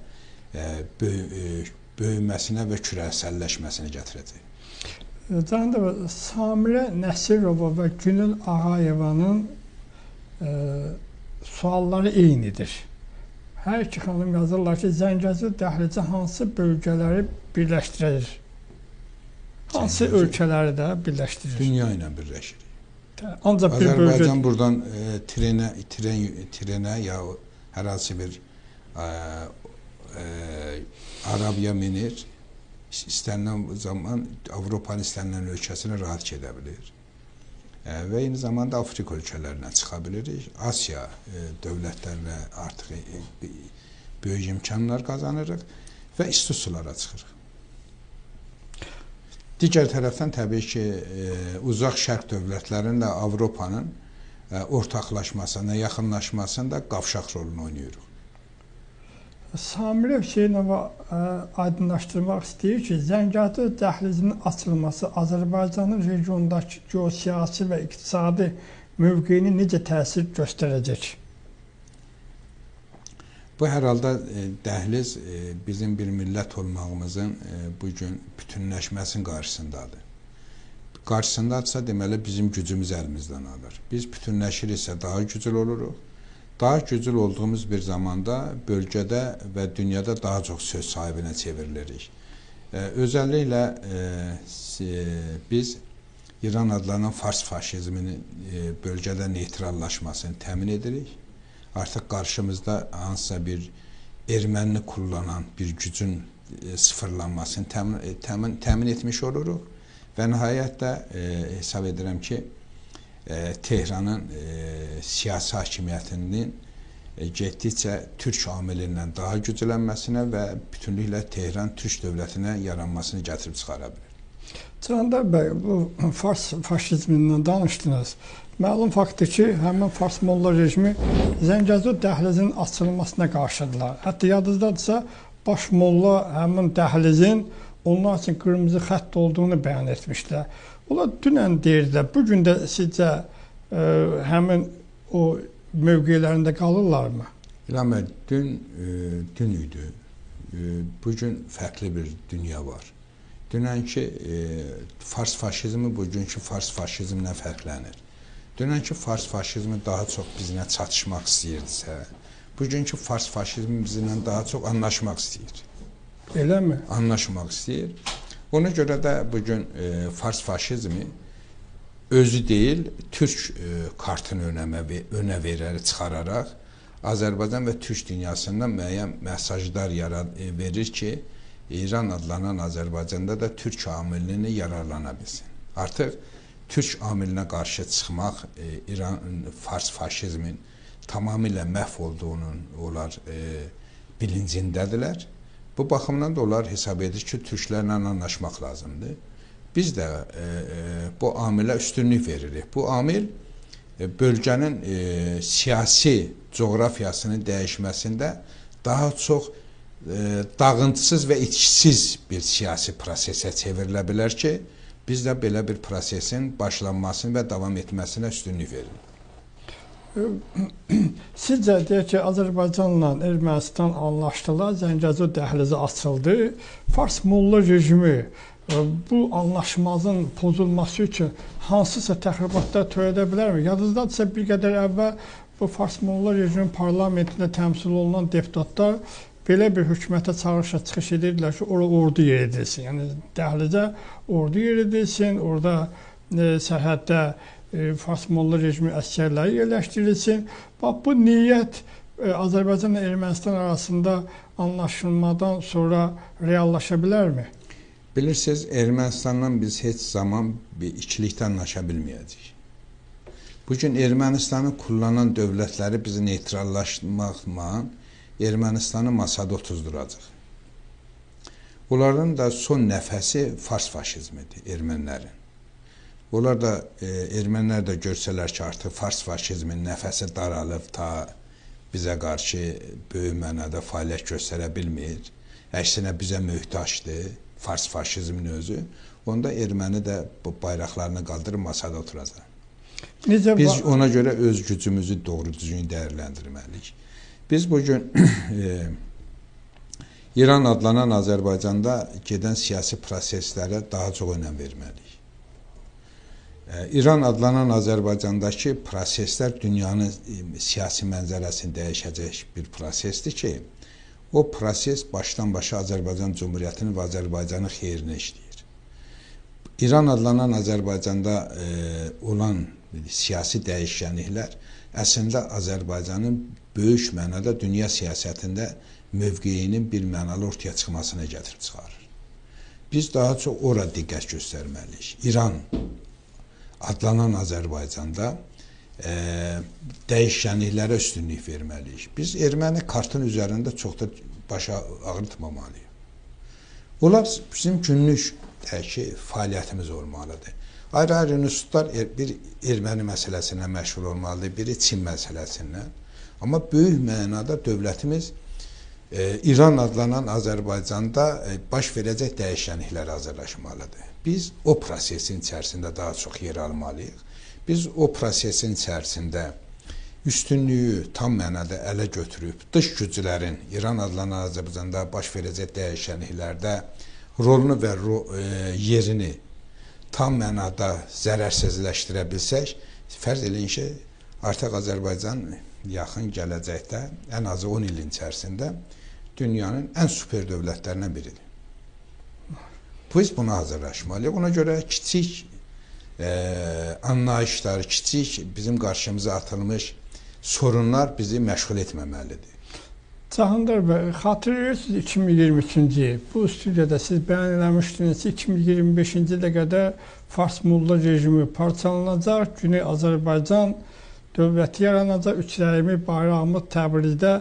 böyüməsinə və küresəlləşməsinə gətirəcək. Cahandar bəy, Samirə Nəsirova və Günel Ağayevanın sualları eynidir. Hər iki xanım yazırlar ki, Zəngəzur dəhlizi hansı bölgələri birləşdirir? Hansı ölkələri də birləşdirir? Dünya ilə birləşir. Ancaq bir bölgə... Azərbaycan buradan trenə ya hər hansı bir arabaya minir, istənilən zaman Avropanın istənilən ölkəsinə rahat gedə bilir. Və eyni zamanda Afrika ölkələrinə çıxa bilirik. Asiya dövlətlərinə artıq böyük imkanlar qazanırıq və isti sulara çıxırıq. Digər tərəfdən təbii ki, uzaq şərq dövlətlərinin də Avropanın ortaqlaşmasına, yaxınlaşmasında qavşaq rolunu oynayırıq. Samirə Hüseynova aydınlaşdırmaq istəyir ki, Zəngəzur dəhlizinin açılması Azərbaycanın regiondakı geosiyasi və iqtisadi mövqeyini necə təsir göstərəcək? Bu, hər halda dəhliz bizim bir millət olmağımızın bugün bütünləşməsinin qarşısındadır. Qarşısındadırsa, deməli, bizim gücümüz əlimizdən alır. Biz bütünləşiriksə daha güclü oluruq. Daha güclü olduğumuz bir zamanda bölgədə və dünyada daha çox söz sahibinə çevrilirik. Özəlliklə biz İran adlanan Fars faşizminin bölgədə neytrallaşmasını təmin edirik. Artıq qarşımızda hansısa bir ermənini kullanan bir gücün sıfırlanmasını təmin etmiş oluruq. Və nəhayət də hesab edirəm ki, Tehranın siyasi hakimiyyətinin getdikcə türk amilindən daha güclənməsinə və bütünlüklə Tehran türk dövlətinə yaranmasını gətirib çıxara bilir. Cahandar bəy, bu Fars faşizmindən danışdınız. Məlum faktdır ki, həmin Fars molla rejimi Zəngəzur dəhlizinin açılmasına qarşıdırlar. Hətta yadınızdadırsa, baş molla həmin dəhlizin onlar üçün qırmızı xətt olduğunu bəyan etmişdilər. Onlar dünən deyirdilər, bu gün də sizcə həmin o mövqelərində qalırlarmı? İlham bəy, dün idi. Bugün fərqli bir dünya var. Dünənki Fars faşizmi bugünkü Fars faşizmlə fərqlənir. Dünənki Fars faşizmi daha çox bizimlə çatışmaq istəyirdisə, bugünkü Fars faşizmi bizimlə daha çox anlaşmaq istəyir. Eləmi? Anlaşmaq istəyir. Ona görə də bugün Fars faşizmi özü deyil, türk kartını önə verərək, çıxararaq Azərbaycan və türk dünyasında müəyyən mesajlar verir ki, İran adlanan Azərbaycanda da türk amilini yararlana bilsin. Artıq türk amilinə qarşı çıxmaq İran, Fars faşizmin tamamilə məhv olduğunun onlar bilincindədirlər. Bu baxımdan da onlar hesab edir ki, türklərlə anlaşmaq lazımdır. Biz də bu amilə üstünlük veririk. Bu amil bölgənin siyasi coğrafiyasının dəyişməsində daha çox dağıntısız və itkisiz bir siyasi prosesə çevrilə bilər ki, biz də belə bir prosesin başlanmasını və davam etməsinə üstünlük veririk. Sizcə deyək ki, Azərbaycanla Ermənistan anlaşdılar, Zəngəzur dəhlizi açıldı. Fars molla rejimi bu anlaşmanın pozulması üçün hansısa təxribatlar törədə bilərmi? Yadınızdadırsa bir qədər əvvəl bu Fars molla rejiminin parlamentində təmsil olunan deputatlar belə bir hökumətə çağırışla çıxış edirdilər ki, ora ordu yeridilsin. Yəni dəhlizə ordu yeridilsin, orada sərhəddə Fars molla rejimi əsgərləri yerləşdirilsin. Bax, bu niyyət Azərbaycanla Ermənistan arasında anlaşılmadan sonra reallaşa bilərmi? Bilirsiniz, Ermənistandan biz heç zaman bir ikilikdə anlaşa bilməyəcəyik. Bugün Ermənistanı kullanan dövlətləri bizi neytrallaşmaqla Ermənistanı masada otuzduracaq. Onların da son nəfəsi fars faşizmidir, ermənilərin. Onlar da, ermənilər də görsələr ki, artıq fars faşizmin nəfəsi daralıb, ta bizə qarşı böyük mənada fəaliyyət göstərə bilmir. Əksinə bizə möhtacdır fars faşizmin özü. Onda erməni də bu bayraqlarını qaldırıb masada oturacaq. Biz ona görə öz gücümüzü doğru düzgün dəyərləndirməliyik. Biz bugün İran adlanan Azərbaycanda gedən siyasi proseslərə daha çox önəm verməliyik. İran adlanan Azərbaycandakı proseslər dünyanın siyasi mənzərəsini dəyişəcək bir prosesdir ki, o proses başdan başa Azərbaycan Cümhuriyyətinin və Azərbaycanın xeyrinə işləyir. İran adlanan Azərbaycanda olan siyasi dəyişkənliklər əslində Azərbaycanın böyük mənada dünya siyasətində mövqeyinin bir mənalı ortaya çıxmasına gətirib çıxarır. Biz daha çox ora diqqət göstərməliyik. İran adlanan Azərbaycanda dəyişkənliklərə üstünlük verməliyik. Biz erməni kartın üzərində çox da başa ağrıtmamalıyıq. Onlar bizim günlük fəaliyyətimiz olmalıdır. Ayrı-ayrı institutlar bir erməni məsələsinə məşğul olmalıdır, biri Çin məsələsindən. Amma böyük mənada dövlətimiz İran adlanan Azərbaycanda baş verəcək dəyişkənliklərə hazırlaşmalıdır. Biz o prosesin içərisində daha çox yer almalıyıq. Biz o prosesin içərisində üstünlüyü tam mənada ələ götürüb, dış güclərin İran adlanan Azərbaycanda baş verəcək dəyişkənliklərdə rolunu və yerini tam mənada zərərsizləşdirə bilsək, fərz eləyin ki, artıq Azərbaycan yaxın gələcəkdə, ən azı 10 ilin içərisində dünyanın ən super dövlətlərindən biridir. Biz buna hazırlaşmalıyıq. Ona görə kiçik anlayışlar, kiçik bizim qarşımıza atılmış sorunlar bizi məşğul etməməlidir. Cahandar bəy, xatırlayırsınız 2023-cü il. Bu studiyada siz bəyan eləmişdiniz ki, 2025-ci ilə qədər Fars molla rejimi parçalanacaq, Güney Azərbaycan dövləti yaranacaq, üç rəngli bayrağımız Təbrizdə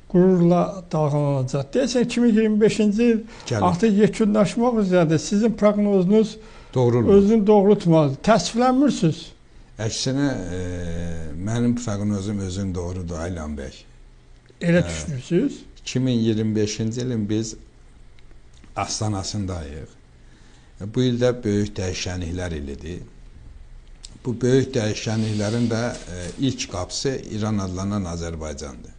qürurla dalğalanacaq. Deyəsən 2025-ci il artıq yekunlaşmaq üzrədir. Sizin proqnozunuz özünü doğrultmadı. Təəssüflənmirsiniz? Əksinə, mənim proqnozum özün doğrudur, Aylan bəy. Elə düşünürsünüz? 2025-ci ilin biz astanasındayıq. Bu ildə böyük dəyişkənliklər ilidir. Bu böyük dəyişkənliklərin də ilk qapısı İran adlanan Azərbaycandır.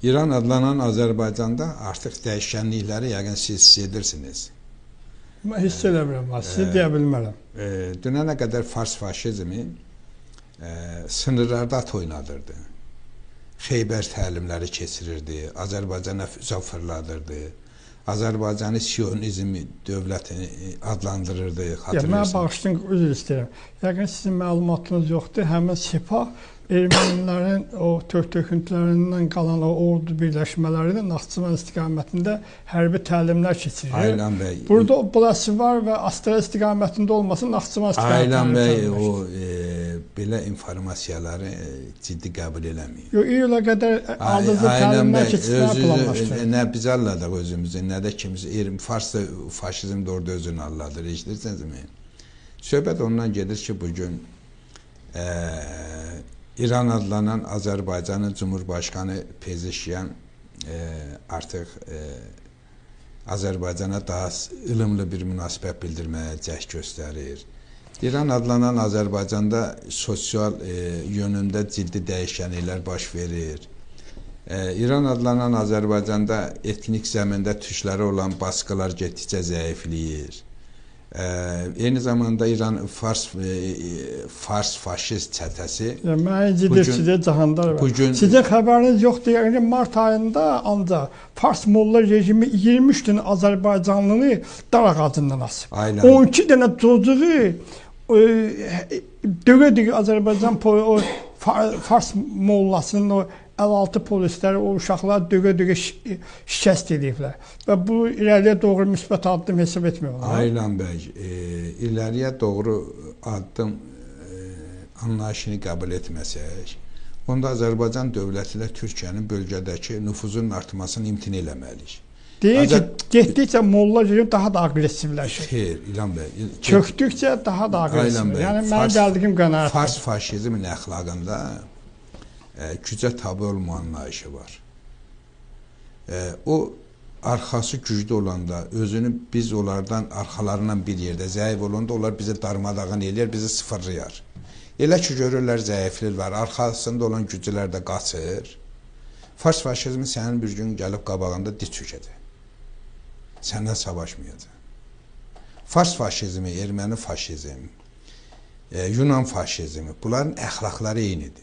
İran adlanan Azərbaycanda artıq dəyişkənlikləri yəqin siz hiss edirsiniz. Mən hiss eləmirəm, siz deyə bilmərəm. Dünənə qədər fars faşizmi sınırlarda at oynadırdı. Xeybər təlimləri keçirirdi, Azərbaycana füzə fırladırdı, Azərbaycanı siyonizm dövləti adlandırırdı. Mən bağışlayın, üzr istəyirəm. Yəqin sizin məlumatınız yoxdur. Həmin Sepah ermənilərin o töküntülərindən qalan o ordu birləşmələrinin Naxçıvan istiqamətində hərbi təlimlər keçirir. Aylan bəy, burada o Blasi var və Astara istiqamətində olmasın, Naxçıvan istiqamətində. Aylan bəy, o belə informasiyaları ciddi qəbul eləməyin. Yox, iyula qədər ardıcıl təlimlər keçirməyi planlaşdırır. Nə biz alladıq özümüzü, nə də kimisi. Fars da faşizm də orada özünü alladır, eşidirsinizmi? Söhbət ondan gedir ki, bugün İran adlanan Azərbaycanın Cumhurbaşqanı Pezeşkiyan artıq Azərbaycana daha ılımlı bir münasibət bildirməyə cəhd göstərir. İran adlanan Azərbaycanda sosial yönündə ciddi dəyişkənliklər baş verir. İran adlanan Azərbaycanda etnik zəmində türklərə olan baskılar getdikcə zəifləyir. Eyni zamanda İran Fars faşist çətəsi. Mən incidir Cahandar bəy. Sizin xəbəriniz yoxdur. Yəni mart ayında ancaq Fars molla rejimi 23 dənə Azərbaycanlını dar ağacından asıb. 12 dənə çocuğu dögə-dögə Azərbaycan o Fars mollasının o əlaltı polisləri, o uşaqlar dögə-dögə şikəst ediblər. Və bu irəliyə doğru müsbət addım hesab etmək olar. Aylan bəy, irəliyə doğru addım anlayışını qəbul etməsək, onda Azərbaycan dövləti ilə Türkiyənin bölgədəki nüfuzunun artmasını imtina eləməliyik. Deyir ki, getdikcə molla rejimi daha da aqressivləşir. Xeyr, İlhan bəy. Çöktükcə daha da aqressivləşir. Yəni, mənim gəldiyim qənaətdir. Fars faşizmin əxlaqında gücə tabi olma anlayışı var. O, arxası güclü olanda, özünü biz onlardan, arxalarından bir yerdə zəif olanda, onlar bizi darmadağın eləyər, bizi sıfırlayar. Elə ki, görürlər zəiflik var, arxasında olan güclər də qaçır. Fars faşizmi sənin bir gün gəlib qabağında diz çökəcək. Səndən savaşmayacaq. Fars faşizmi, erməni faşizmi, Yunan faşizmi, bunların əxlaqları eynidir.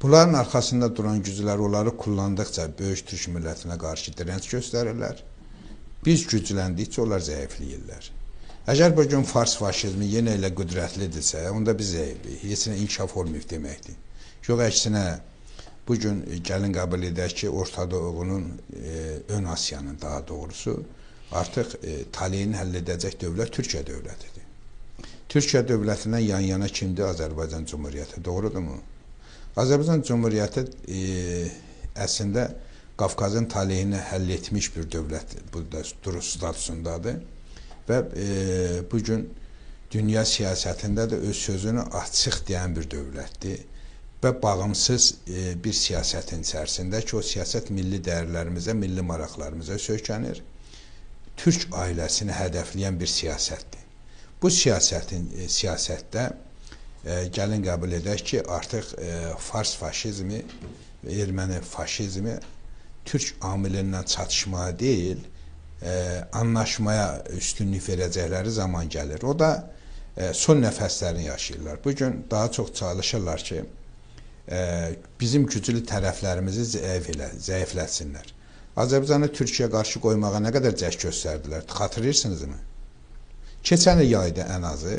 Bunların arxasında duran güclər onları kullandıqca böyük türk millətinə qarşı dirənç göstərirlər. Biz gücləndikcə onlar zəifləyirlər. Əgər bugün Fars faşizmi yenə elə qüdrətlidirsə, onda biz zəiflik, heç nə inkişaf olmayıb deməkdir. Yox, əksinə, bugün gəlin qəbul edək ki, Orta Doğunun, Ön Asiyanın daha doğrusu, artıq taleyini həll edəcək dövlət Türkiyə dövlətidir. Türkiyə dövlətindən yan-yana kimdir? Azərbaycan Cumhuriyyəti, doğrudurmu? Azərbaycan Cumhuriyyəti əslində Qafqazın taleyini həll etmiş bir dövlət bu da statusundadır və bugün dünya siyasətində də öz sözünü açıq deyən bir dövlətdir və bağımsız bir siyasətin içərisində ki, o siyasət milli dəyərlərimizə, milli maraqlarımıza söykənir. Türk ailəsini hədəfləyən bir siyasətdir. Bu siyasətdə gəlin qəbul edək ki, artıq Fars faşizmi, erməni faşizmi türk amilindən çatışmaya deyil, anlaşmaya üstünlük verəcəkləri zaman gəlir. O da son nəfəslərini yaşayırlar. Bugün daha çox çalışırlar ki, bizim güclü tərəflərimizi zəiflətsinlər. Azərbaycanı Türkiyəyə qarşı qoymağa nə qədər cəhd göstərdilər, xatırlayırsınızmı? Keçən il yayda ən azı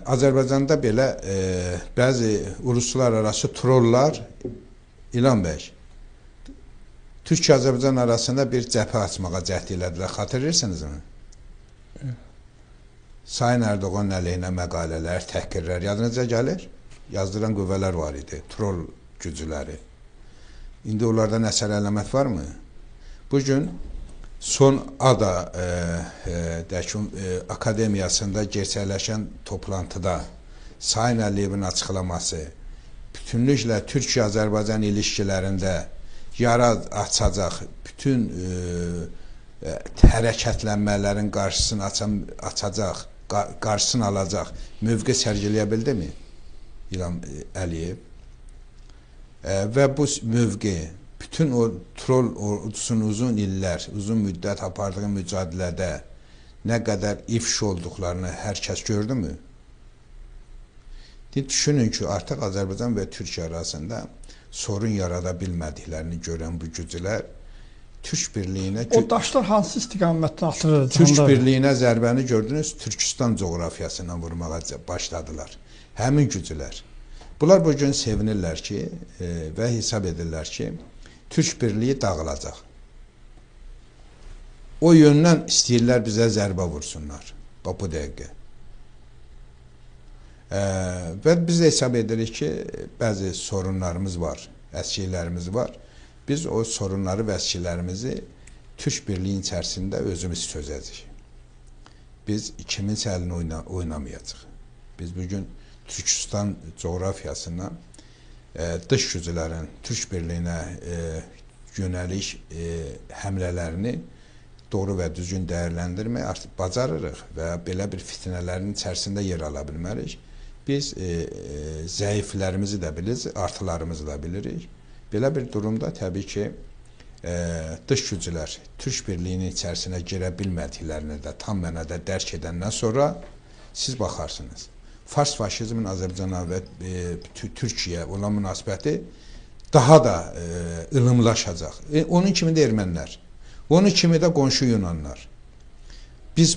Azərbaycanda belə bəzi uluslararası trollar, İlhan bəy, Türkiyə-Azərbaycan arasında bir cəbhə açmağa cəhd elədilər, xatırlayırsınızmı? Sayın Erdoğanın əleyhinə məqalələr, təhqirlər yadınıza gəlir? Yazdıran qüvvələr var idi, troll gücüləri. İndi onlardan əsər əlamət varmı? Bugün son ADA akademiyasında gerçəkləşən toplantıda Sayın Əliyevin açıqlaması bütünlüklə Türkiyə-Azərbaycan ilişkilərində yara açacaq, bütün hərəkətlənmələrin qarşısını açacaq, qarşısını alacaq mövqe sərgiləyə bildimi İlham Əliyev? Və bu mövqe bütün o troll ordusunun uzun illər, uzun müddət apardığı mücadilədə nə qədər ifşa olduqlarını hər kəs gördümü? Düşünün ki, artıq Azərbaycan və Türkiyə arasında sorun yarada bilmədiklərini görən bu güclər Türk birliyinə... O daşlar hansı istiqamətdən atılır? Türk birliyinə zərbəni gördünüz, Türkistan coğrafiyasından vurmağa başladılar. Həmin güclər. Bunlar bugün sevinirlər ki və hesab edirlər ki, Türk birliyi dağılacaq. O yöndən istəyirlər bizə zərbə vursunlar. Bax bu dəqiqə. Və biz də hesab edirik ki, bəzi sorunlarımız var, əskiklərimiz var. Biz o sorunları və əskiklərimizi Türk Birliyi içərisində özümüz çözəcəyik. Biz kiminsə əlini oynamayacaq. Biz bugün Türkistan coğrafiyasından dış güclərin Türk Birliyinə yönəlik həmlələrini doğru və düzgün dəyərləndirmək artıq bacarırıq və belə bir fitnələrin içərisində yer ala bilmərik. Biz zəiflərimizi də biliriz, artılarımızı da bilirik. Belə bir durumda təbii ki, dış güclər Türk Birliyinin içərisinə girə bilmədiklərini də tam mənada dərk edəndən sonra siz baxarsınız. Fars faşizmin Azərbaycana və Türkiyəyə olan münasibəti daha da ılımlaşacaq. Onun kimi də ermənilər, onun kimi də qonşu Yunanlar. Biz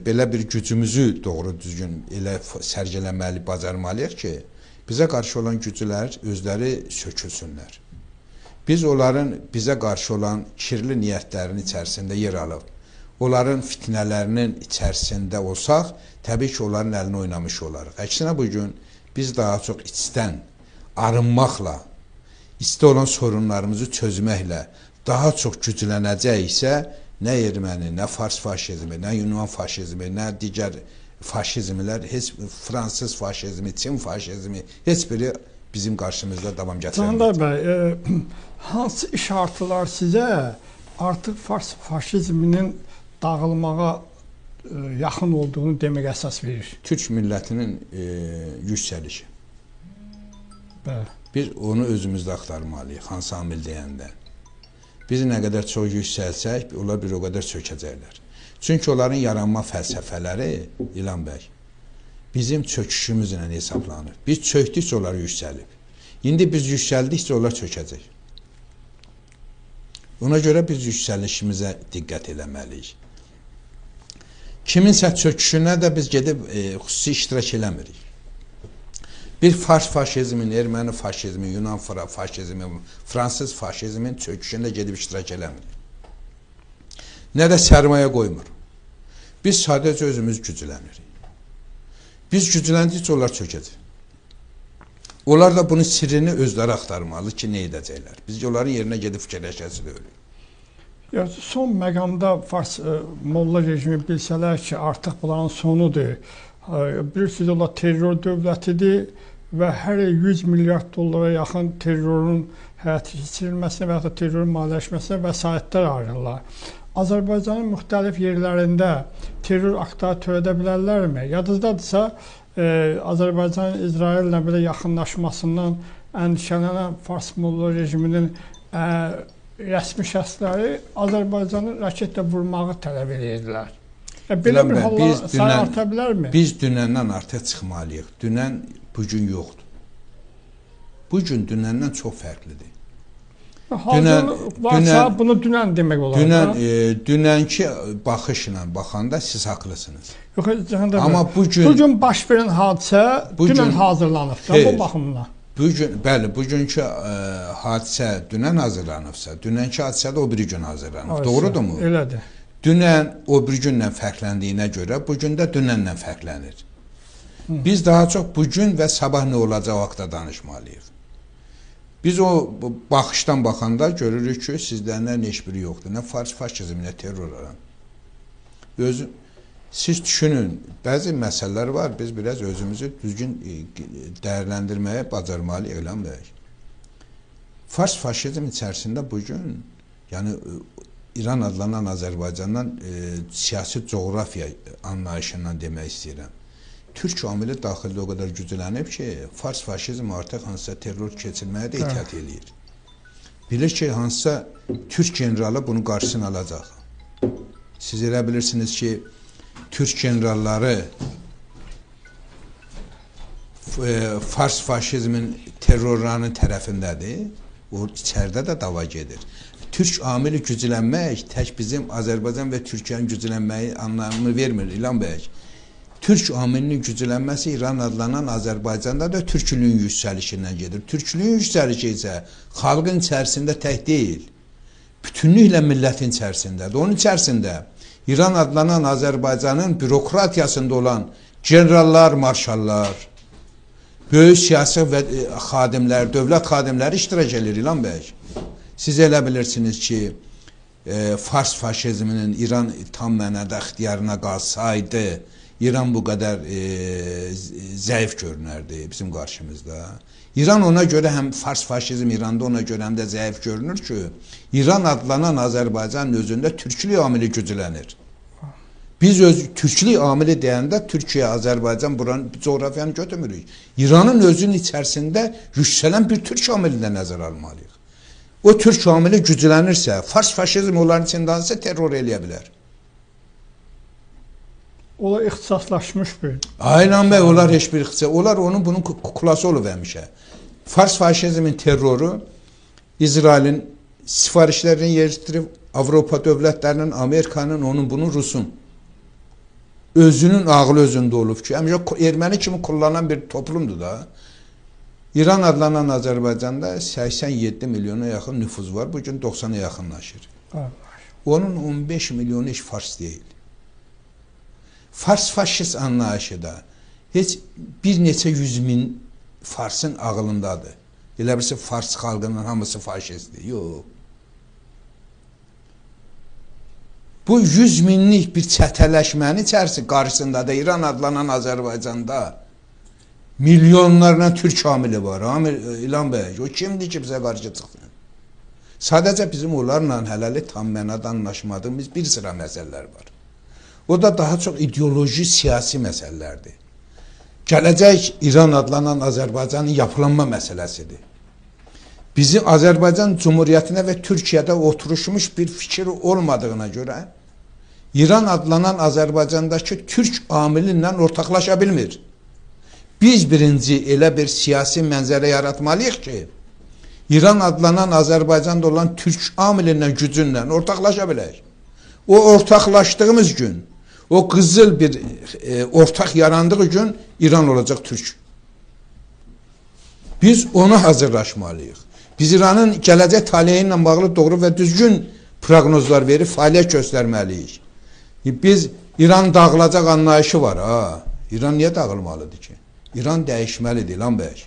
belə bir gücümüzü doğru düzgün elə sərgiləməli, bacarmalıyıq ki, bizə qarşı olan güclər özləri sökülsünlər. Biz onların bizə qarşı olan kirli niyyətlərinin içərisində yer alıb, onların fitnələrinin içərisində olsaq, təbii ki, onların əlini oynamış olarıq. Əksinə, bugün biz daha çox içdən arınmaqla, içdə olan sorunlarımızı çözməklə daha çox güclənəcəksə, nə erməni, nə fars faşizmi, nə Yunan faşizmi, nə digər faşizmlər, heç fransız faşizmi, Çin faşizmi, heç biri bizim qarşımızda davam gətirəməyəcək. Candar bəy, hansı işartılar sizə artıq fars faşizminin dağılmağa yaxın olduğunu demək əsas verir? Türk millətinin yüksəlişi. Bəli. Biz onu özümüzdə axtarmalıyıq, hansı amil deyəndə. Biz nə qədər çox yüksəlsək, onlar bir o qədər çökəcəklər. Çünki onların yaranma fəlsəfələri, İlhan bəy, bizim çöküşümüzlə hesablanır. Biz çökdükcə onlar yüksəlib. İndi biz yüksəldikcə onlar çökəcək. Ona görə biz yüksəlişimizə diqqət eləməliyik. Kiminsə çöküşünə də biz gedib xüsusi iştirak eləmirik. Bir fars faşizmin, erməni faşizmi, Yunan faşizmi, fransız faşizmin çöküşündə gedib iştirak eləmirik. Nə də sərmayə qoymur. Biz sadəcə özümüz güclənirik. Biz gücləndikcə onlar çökəcək. Onlar da bunun sirrini özləri axtarmalı ki, nə edəcəklər. Biz onların yerinə gedib fikirləşəsi deyilik. Ya, son məqamda fars molla rejimi bilsələr ki, artıq bunların sonudur. Bilirsiniz, onlar terror dövlətidir və hər il 100 milyard dollara yaxın terrorun həyata keçirilməsinə və ya da terrorun maliyyələşməsinə vəsaitlər ayırırlar. Azərbaycanın müxtəlif yerlərində terror aktları törədə bilərlərmi? Yadınızdadırsa, Azərbaycanın İsraillə belə yaxınlaşmasından əndişələnən fars molla rejiminin rəsmi şəxsləri Azərbaycanı raketlə vurmağı tələb edirdilər. Belə bir hallar sayı arta bilərmi? Biz dünəndən artıq çıxmalıyıq. Dünən bugün yoxdur. Bugün dünəndən çox fərqlidir. Hazırlıq varsa bunu dünən demək olar. Dünənki baxışla baxanda siz haqlısınız. Yox, amma bugün baş verən hadisə dünən hazırlanıb da bu baxımdan. Bugün, bəli, bugünkü hadisə dünən hazırlanıbsa, dünənki hadisə də o biri gün hazırlanıb. Doğrudurmu? Elədir. Dünən o bir günlə fərqləndiyinə görə bugün də dünənlə fərqlənir. Biz daha çox bugün və sabah nə olacağı haqda danışmalıyıq. Biz o baxışdan baxanda görürük ki, sizlərdən heç biri yoxdur. Nə fars faşizmi, nə terror aran. Siz düşünün, bəzi məsələlər var, biz biraz özümüzü düzgün dəyərləndirməyə bacarmalıyıq, İlhan bəy. Fars faşizm içərisində bugün, yəni İran adlanan Azərbaycandan siyasi coğrafiya anlayışından demək istəyirəm. Türk amili daxildə o qədər güclənib ki, fars faşizmi artıq hansısa terror keçirməyə də ehtiyat eləyir. Bilir ki, hansısa Türk generalı bunun qarşısını alacaq. Siz elə bilirsiniz ki, Türk generalları fars faşizmin terrorlarının tərəfindədir. O içəridə də dava gedir. Türk amili güclənmək tək bizim Azərbaycan və Türkiyənin güclənməyi anlamını vermir, İlhan bəy. Türk amilinin güclənməsi İran adlanan Azərbaycanda da türklüyün yüksəlişindən gedir. Türklüyün yüksəlişi isə xalqın içərisində tək deyil, bütünlüklə millətin içərisindədir. Onun içərisində İran adlanan Azərbaycanın bürokratiyasında olan generallar, marşallar, Böyük siyasi və xadimlər, dövlət xadimləri iştirak edir İlham bəy. Siz elə bilirsiniz ki, Fars faşizminin İran tam mənada ixtiyarına qalsaydı, İran bu qədər zəif görünərdi bizim qarşımızda. İran ona görə həm Fars faşizm İranda ona görə həm də zəif görünür ki, İran adlanan Azərbaycanın özündə türklük amili güclənir. Biz öz türklük amili deyəndə Türkiyə, Azərbaycan buranın coğrafiyanı götürmürük. İranın özünün içərisində yüksələn bir türk amilini də nəzərə almalıyıq. O türk amili güclənirsə, Fars faşizmi onların içindənsə terror eləyə bilər. Onlar ixtisaslaşmış bir. Aynen bəy, onlar heç bir ixtisas. Onlar onun bunun kuklası olub həmişə. Fars faşizmin terroru İsrailin sifarişlərini yerləşdirib, Avropa dövlətlərinin, Amerikanın, onun bunun Rusun. Özünün ağlı özündə olub ki, həmişə erməni kimi kullanan bir toplumdur da. İran adlanan Azərbaycanda 87 milyona yaxın nüfuz var. Bugün 90-a yaxınlaşır. Onun 15 milyonu heç Fars deyil. Fars faşist anlayışı da heç bir neçə yüz min Farsın ağlındadır. Elə bilirsə Fars xalqının hamısı faşistdir. Yox. Bu 100 minlik bir çətələşmənin içərisi qarşısında da İran adlanan Azərbaycanda milyonlarla türk amili var. İlham bəy, o kimdir ki bizə qarşı çıxsın? Sadəcə bizim onlarla hələlik tam mənada anlaşmadığımız bir sıra məsələlər var. O da daha çox ideoloji, siyasi məsələlərdir. Gələcək İran adlanan Azərbaycanın yapılanma məsələsidir. Bizi Azərbaycan Cumhuriyyətinə və Türkiyədə oturuşmuş bir fikir olmadığına görə İran adlanan Azərbaycandakı türk amili ilə ortaqlaşa bilmir. Biz birinci elə bir siyasi mənzərə yaratmalıyıq ki, İran adlanan Azərbaycanda olan türk amili ilə, gücünlə ortaqlaşa bilək. O ortaqlaşdığımız gün, o qızıl bir ortaq yarandığı gün İran olacaq türk. Biz ona hazırlaşmalıyıq. Biz İranın gələcək taleyi ilə bağlı doğru və düzgün proqnozlar verib fəaliyyət göstərməliyik. Biz İran dağılacaq anlayışı var. Ha. İran niyə dağılmalıdır ki? İran dəyişməlidir, İlham bəy.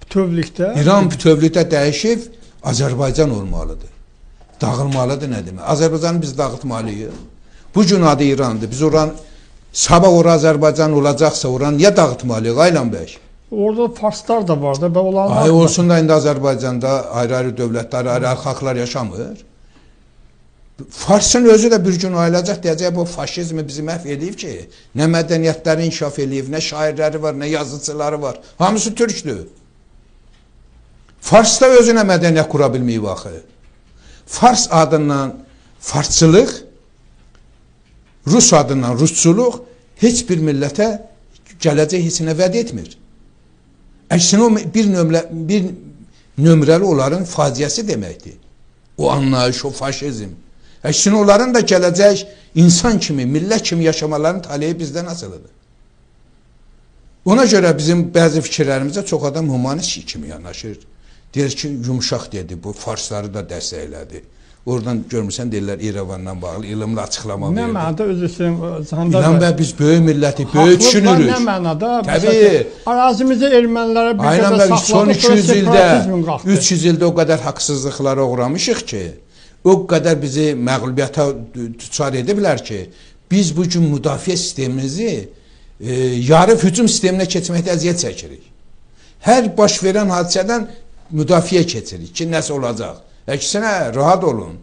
Bütövlükdə? İran bütövlükdə dəyişib, Azərbaycan olmalıdır. Dağılmalıdır nə demək? Azərbaycanı biz dağıtmalıyıq. Bu gün adı İrandır. Biz oran, sabah ora Azərbaycan olacaqsa oranı niyə dağıtmalıyıq, İlham bəy? Orada Farslar da vardı və olanlar... Ay olsun da indi Azərbaycanda ayrı-ayrı dövlətlər, ayrı-ayrı xalqlar yaşamır. Farsın özü də bir gün ayılacaq, deyəcək bu faşizmi bizi məhv eləyib ki, nə mədəniyyətləri inkişaf eləyib, nə şairləri var, nə yazıçıları var. Hamısı türkdür. Fars da özünə mədəniyyət qura bilməyib axı. Fars adından farsçılıq, Rus adından rusçuluq heç bir millətə gələcək heç nə vəd etmir. Əksinə o bir nömrəli onların faciəsi deməkdir. O anlayış, o faşizm. Əksinə onların da gələcək insan kimi, millət kimi yaşamaların taleyi bizdən asılıdır. Ona görə bizim bəzi fikirlərimizə çox adam humanist kimi yanaşır. Deyir ki, yumşaq dedi, bu farsları da dəstəklədi. Oradan görmüsən, deyirlər İrəvandan bağlı elmli açıqlama verdi. Nə mənada özür istəyirəm, Candar İlham bəy, biz böyük millətik, böyük düşünürük. Nə mənada? Təbii. Arazimizi ermənilərə bir qədər saxladıq, son 200 ildə, 300 ildə o qədər haqsızlıqlara uğramışıq ki, o qədər bizi məğlubiyyətə düçar ediblər ki, biz bugün müdafiə sistemimizi yarı hücum sisteminə keçməkdə əziyyət çəkirik. Hər baş verən hadisədən müdafiə keçirik ki, nəsə olacaq. Əksinə, rahat olun.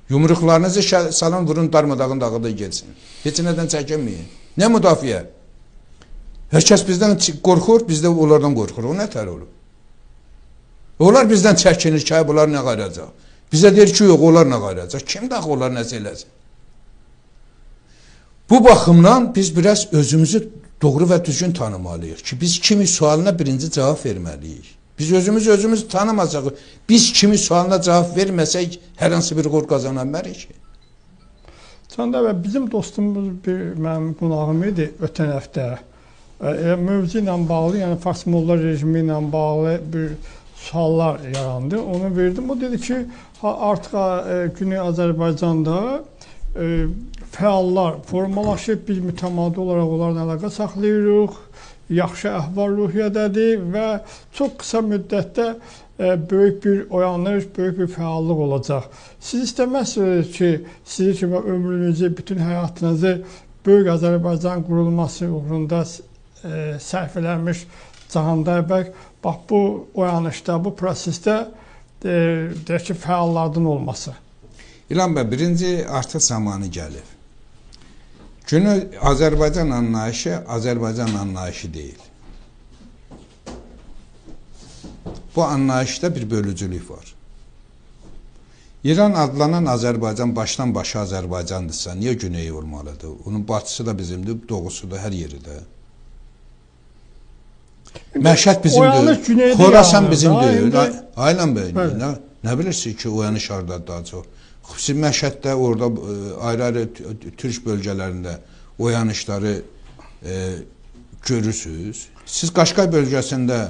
Yumruqlarınızı salın, vurun, darmadağın dağıdın getsin. Heç nədən çəkinməyin. Nə müdafiə? Hər kəs bizdən qorxur, biz də onlardan qorxuruq. O nə tər olub? Onlar bizdən çəkinir ki, bunlar nə qayıracaq? Bizə deyir ki, yox, onlar nə qayıracaq? Kim də axı onlar nəsə eləsin? Bu baxımdan biz biraz özümüzü doğru və düzgün tanımalıyıq ki, biz kimi sualına birinci cavab verməliyik. Biz özümüz tanımasaq, biz kimi sualına cavab verməsək, hər hansı bir uğur qazana bilmərik ki. Candar bəy, bizim dostumuz bir mənim qonağım idi ötən həftə. Mövzu ilə bağlı, yəni Fars Molla rejimi ilə bağlı bir suallar yarandı. Onu verdim. O dedi ki, artıq Güney Azərbaycanda fəallar formalaşıb, biz mütəmadi olaraq onlarla əlaqə saxlayırıq. yaxşı əhval-ruhiyyədədir və çox qısa müddətdə böyük bir oyanış, böyük bir fəallıq olacaq. Siz istəməzsiniz ki, sizi kimi ömrünüzü, bütün həyatınızı Böyük Azərbaycan qurulması uğrunda sərf eləmiş Cahandar bəy, bax bu oyanışda, bu prosesdə deyək ki, fəallardan olması. İlhan bəy, birinci artıq zamanı gəlib. Günü Azərbaycan anlayışı Azərbaycan anlayışı deyil. Bu anlayışda bir bölücülük var. İran adlanan Azərbaycan başdan başa Azərbaycandırsa, niyə güneyi olmalıdır? Onun batısı da bizimdir, doğusu da, hər yeri də. Məşəd bizimdir, Xorasan bizimdir. Aylan bəy, nə bilirsiniz ki, oyanış hardadır daha çox? Xüsusi Məşəddə, orada ayrı-ayrı türk bölgələrində oyanışları görürsünüz. Siz Qaşqay bölgəsində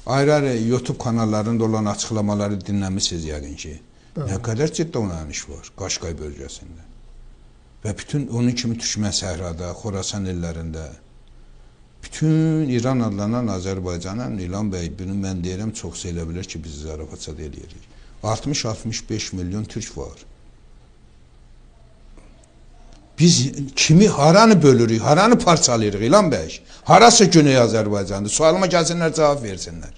ayrı-ayrı YouTube kanallarında olan açıqlamaları dinləmişsiniz yəqin ki. Bəli. Nə qədər ciddi oyanış var Qaşqay bölgəsində. Və bütün onun kimi Türkmən səhrada, Xorasan ellərində, bütün İran adlanan Azərbaycanın, İlhan bəy, bunu mən deyirəm, çoxsa elə bilir ki, biz zarafatça eləyirik. 60-65 milyon türk var. Biz kimi, haranı bölürük, haranı parçalayırıq İlhan bəy? Harası Güney Azərbaycandır? Sualıma gəlsinlər, cavab versinlər.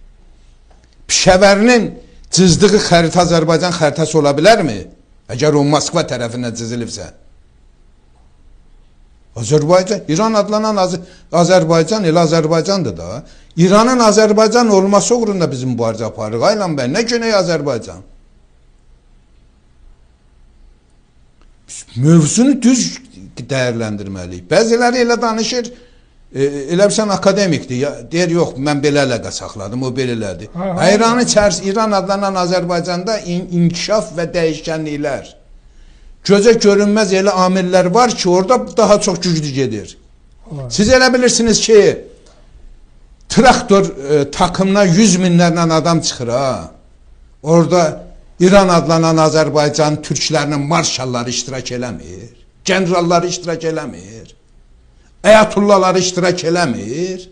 Pişəvərinin cızdığı xəritə Azərbaycan xəritəsi ola bilərmi? Əgər o Moskva tərəfindən cızılibsə. Azərbaycan, İran adlanan Azərbaycan elə Azərbaycandır da. İranın Azərbaycan olması uğrunda biz mübarizə aparırıq. Aylan bəy, nə Güney Azərbaycan? Mövzunu düz dəyərləndirməliyik. Bəziləri elə danışır, elə sən akademikdir, deyir, yox, mən belə əlaqə saxladım, o belə elədi. İranın içərisi, İran adlanan Azərbaycanda inkişaf və dəyişkənliklər, gözə görünməz elə amillər var ki, orada daha çox güclü gedir. Siz elə bilirsiniz ki, traktor takımına 100 minlərlə adam çıxır, ha. Orada İran adlanan Azərbaycan türklərinin marşalları iştirak eləmir, generalları iştirak eləmir, əyatullaları iştirak eləmir.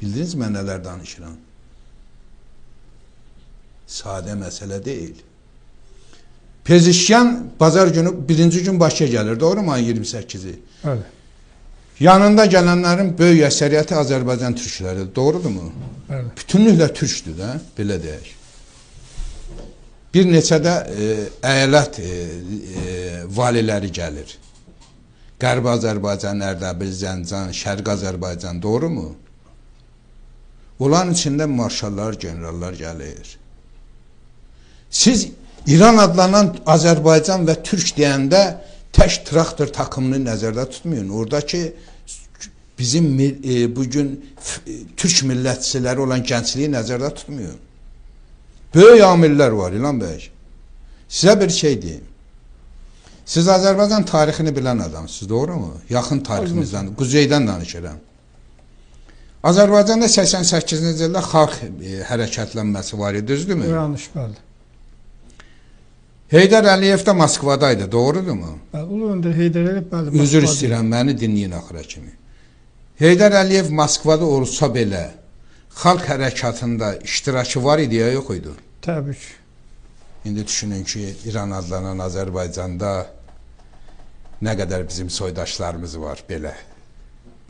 Bildiniz mən nələr danışıram? Sadə məsələ deyil. Pezişkan bazar günü birinci gün Bakıya gəlir, doğru mu? Ayın 28-i. Evet. Yanında gələnlərin böyük əksəriyyəti Azərbaycan türkləridir, doğrudurmu? Evet. Bütünlüklə türkdür də, belə deyək. Bir neçə də əyalət valiləri gəlir. Qərbi Azərbaycan, Ərdəbil, Zəncan, Şərqi Azərbaycan, doğru mu? Onların içində marşallar, generallar gəlir. Siz İran adlanan Azərbaycan və Türk deyəndə tək traktor takımını nəzərdə tutmayın. Oradakı bizim bugün türk millətçiləri olan gəncliyi nəzərdə tutmayın. Böyük amillər var İlhan bəy. Sizə bir şey deyim. Siz Azərbaycan tarixini bilən adamsınız, doğru mu? Yaxın tariximizdən, quzeydən danışıram. Azərbaycanda 88-ci ildə xalq hərəkətlənməsi var idi, düzdürmü? Oyanış, bəli. Heydər Əliyev də Moskvadaydı, doğrudurmu? Bəli, Ulu Öndər Heydər Əliyev, bəli. Üzr istəyirəm, məni dinləyin axıra kimi. Heydər Əliyev Moskvada olsa belə, xalq hərəkatında iştirakı var idi ya yox idi? Təbii ki. İndi düşünün ki, İran adlanan Azərbaycanda nə qədər bizim soydaşlarımız var belə.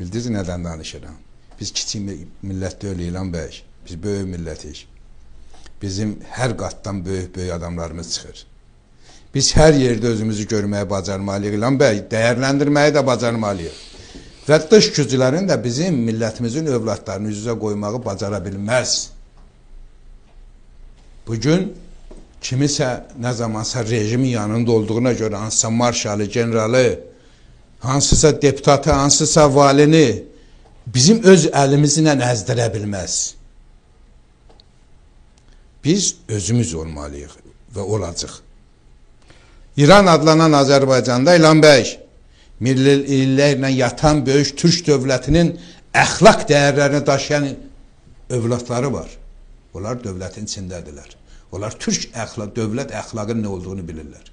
Bildiniz nədən danışıram? Biz kiçik millət deyilik İlhan bəy, biz böyük millətik. Bizim hər qatdan böyük-böyük adamlarımız çıxır. Biz hər yerdə özümüzü görməyə bacarmalıyıq İlhan bəy, dəyərləndirməyi də bacarmalıyıq. Və dış güclərin də bizim millətimizin övladlarını üz-üzə qoymağı bacara bilməz. Bugün kimisə nə zamansa rejimin yanında olduğuna görə hansısa marşalı, generalı, hansısa deputatı, hansısa valini bizim öz əlimizlə əzdirə bilməz. Biz özümüz olmalıyıq və olacaq. İran adlanan Azərbaycanda İlhan bəy, milli illərlə yatan böyük Türk dövlətinin əxlaq dəyərlərini daşıyan övladları var. Onlar dövlətin içindədirlər. Onlar Türk əxlaq, dövlət əxlaqının nə olduğunu bilirlər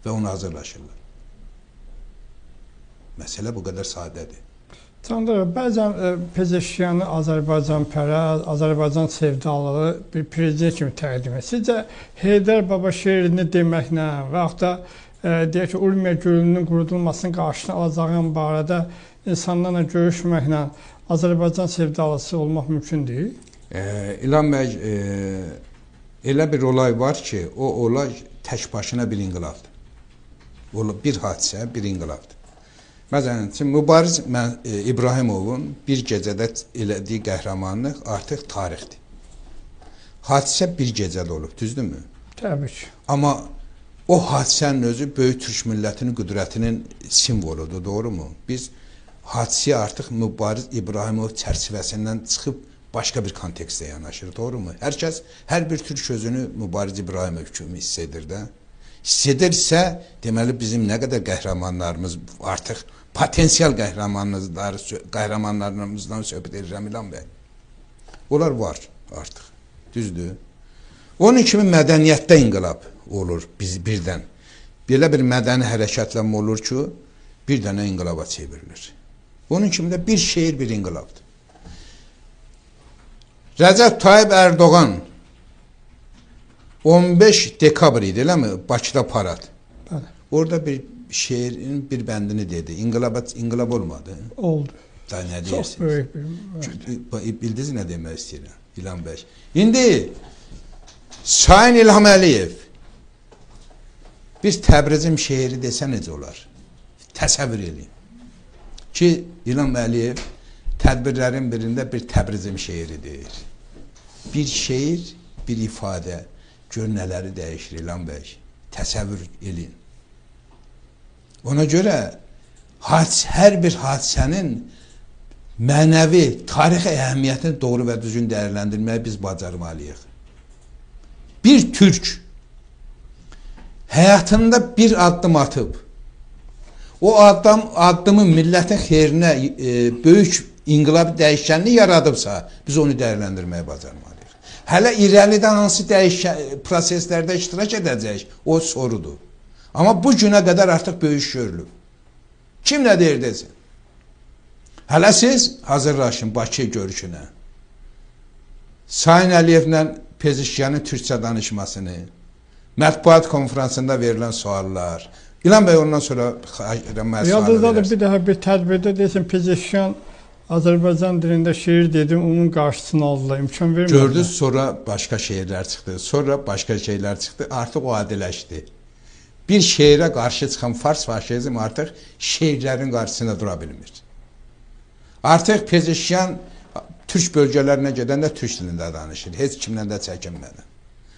və onu hazırlaşırlar. Məsələ bu qədər sadədir. Candar, bəzən Pezeşkiyanı Azərbaycanpərəst, Azərbaycan sevdalığı bir prezident kimi təqdim edir. Sizcə Heydər Baba şeirini deməklə və yaxud da deyək ki, Urmiya gölünün qurudulmasının qarşısını alacağım barədə insanlarla görüşməklə Azərbaycan sevdalısı olmaq mümkün deyil? İlham bəy, elə bir olay var ki, o olay tək başına bir inqilabdır. Bir hadisə, bir inqilabdır. Məsələn, Mübariz İbrahimovun bir gecədə elədiyi qəhrəmanlıq artıq tarixdir. Hadisə bir gecədə olub, düzdürmü? Təbii ki. Amma o hadisənin özü böyük türk millətinin qüdrətinin simvoludur, doğrumu? Biz hadisəyə artıq Mübariz İbrahimov çərçivəsindən çıxıb başqa bir kontekstə yanaşır, doğrumu? Hər kəs, hər bir türk özünü Mübariz İbrahimov kimi hiss edir də. Hiss edirsə, deməli bizim nə qədər qəhrəmanlarımız artıq potensial qəhrəmanlarımızdan söhbət edirəm İlham bəy. Onlar var artıq, düzdür? Onun kimi mədəniyyətdə inqilab olur biz birdən. Belə bir mədəni hərəkətlənmə olur ki, bir dənə inqilaba çevrilir. Onun kimi də bir şeir bir inqilabdır. Rəcəb Tayyip Erdoğan 15 dekabr idi, eləmi? Bakıda parad. Bəli. Orada bir şeirin bir bəndini dedi. İnqilab olmadı. Oldu. Daha nə Çox deyirsiniz? böyük bir... Bildiniz nə demək istəyirəm, İlham bəy. İndi Sayın İlham Əliyev bir Təbrizim şeiri desə necə olar? Təsəvvür eləyin ki, İlham Əliyev tədbirlərin birində bir Təbrizim şeiri deyir. Bir şeir, bir ifadə. Gör nələri dəyişir İlham bəy. Təsəvvür eləyin. Ona görə hər bir hadisənin mənəvi, tarixi əhəmiyyətini doğru və düzgün dəyərləndirməyi biz bacarmalıyıq. Bir türk həyatında bir addım atıb, o addımı millətin xeyrinə böyük inqilabi dəyişkənlik yaradıbsa, biz onu dəyərləndirməyi bacarmalıyıq. Hələ irəlidə hansı proseslərdə iştirak edəcək, o sorudur. Amma bu günə qədər artıq böyük iş görülüb. Kim nə deyir desin? Hələ siz hazırlaşın Bakı görüşünə. Sayın Əliyevlə Pezeşkiyanın türkcə danışmasını, mətbuat konfransında verilən suallar. İlham bəy ondan sonra Yadınızdadır, bir daha bir tədbirdə deyəsən Pezeşkiyan Azərbaycan dilində şeir dedim, onun qarşısını aldılar, imkan vermədilər. Gördünüz, sonra başqa şeirlər çıxdı, sonra başqa şeylər çıxdı, artıq o adiləşdi. Bir şeirə qarşı çıxan fars faşizm artıq şeirlərin qarşısında dura bilmir. Artıq Pezeşkiyan türk bölgələrinə gedəndə türk dilində danışır, heç kimlə də çəkinmədən.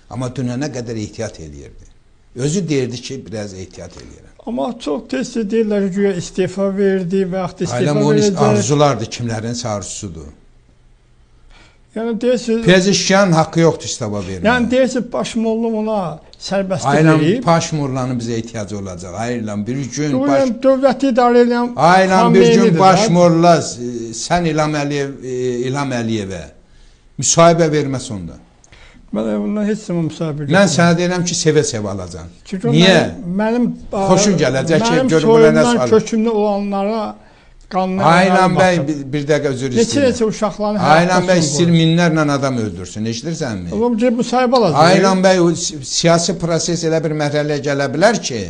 Amma dünənə qədər ehtiyat eləyirdi. Özü deyirdi ki, biraz ehtiyat eləyirəm. Amma çox tez deyirlər ki, güya istefa verdi və yaxud istefa verəcək. Arzulardır, kimlərinsə arzusudur. Yəni deyirsiniz... Pezeşkiyanın haqqı yoxdur istefa verməyə. Yəni deyirsiniz, Başmollum ona sərbəstlik verib. Başmollanın bizə ehtiyacı olacaq. Ayla bir gün... Dövləti idarə eləyən... Ayla bir gün Başmolla, sən İlham Əliyevə müsahibə verməs onda. Mən bundan heç zaman müsahibə götürməm. Mən sənə deyirəm ki, sevə-sevə alacam. Niyə? Mənim xoşun gələcək ki, görüm buna nə sual. Mənim kökümdə olanlara qanına... Aylan bəy, bir dəqiqə üzr istəyirəm. Neçə-neçə uşaqların həyatda Aylan bəy istəyir minlərlə adam öldürsün, eşidirsənmi? Oğlum, müsahibə alacaq. Aylan bəy, siyasi proses elə bir mərhələyə gələ bilər ki,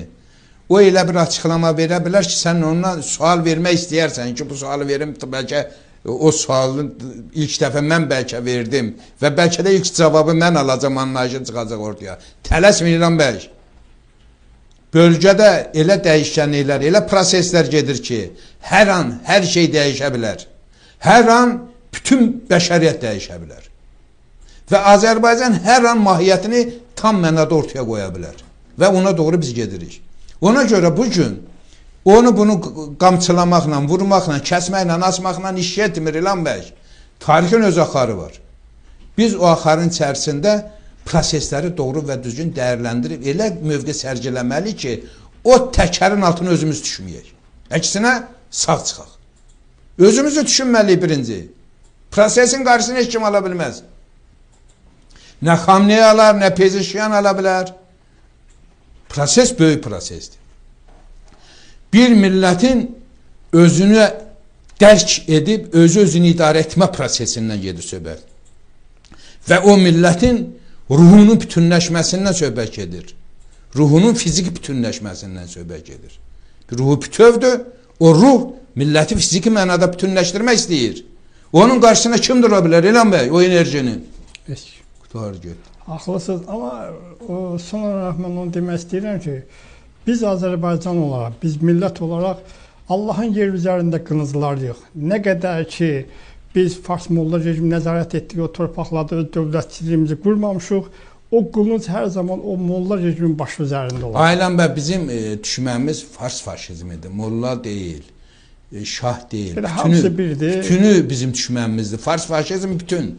o elə bir açıqlama verə bilər ki, sən ondan sual vermək istəyərsən ki, bu sualı verim, bəlkə o sualın ilk dəfə mən bəlkə verdim və bəlkə də ilk cavabı mən alacam, anlayışı çıxacaq ortaya. Tələsməyin İlham bəy. Bölgədə elə dəyişkənliklər, elə proseslər gedir ki, hər an hər şey dəyişə bilər. Hər an bütün bəşəriyyət dəyişə bilər. Və Azərbaycan hər an mahiyyətini tam mənada ortaya qoya bilər. Və ona doğru biz gedirik. Ona görə bugün onu bunu qamçılamaqla, vurmaqla, kəsməklə, asmaqla iş getmir İlham bəy. Tarixin öz axarı var. Biz o axarın içərisində prosesləri doğru və düzgün dəyərləndirib elə mövqe sərgiləməli ki, o təkərin altına özümüz düşməyək. Əksinə sağ çıxaq. Özümüzü düşünməliyik birinci. Prosesin qarşısını heç kim ala bilməz. Nə Xamneyi alar, nə Pezeşkiyan ala bilər. Proses böyük prosesdir. Bir millətin özünə dərk edib özü-özünü idarə etmə prosesindən gedir söhbət. Və o millətin ruhunun bütünləşməsindən söhbət gedir. Ruhunun fiziki bütünləşməsindən söhbət gedir. Ruhu bütövdür, o ruh milləti fiziki mənada bütünləşdirmək istəyir. Onun qarşısına kim dura bilər İlham bəy, o enerjinin? Heç. Qutar getdi. Haqlısınız, amma son olaraq mən onu demək istəyirəm ki, biz Azərbaycan olaraq, biz millət olaraq Allahın yer üzərində qılınclarıyıq. Nə qədər ki, biz Fars molla rejimi nəzarət etdiyi o torpaqlarda öz dövlətçiliyimizi qurmamışıq, o qılınc hər zaman o molla rejimin başı üzərində olacaq. Aylan bəy, bizim düşmənimiz Fars faşizmidir, molla deyil, şah deyil. Elə hamısı birdir. Bütünü bizim düşmənimizdir. Fars faşizmi bütün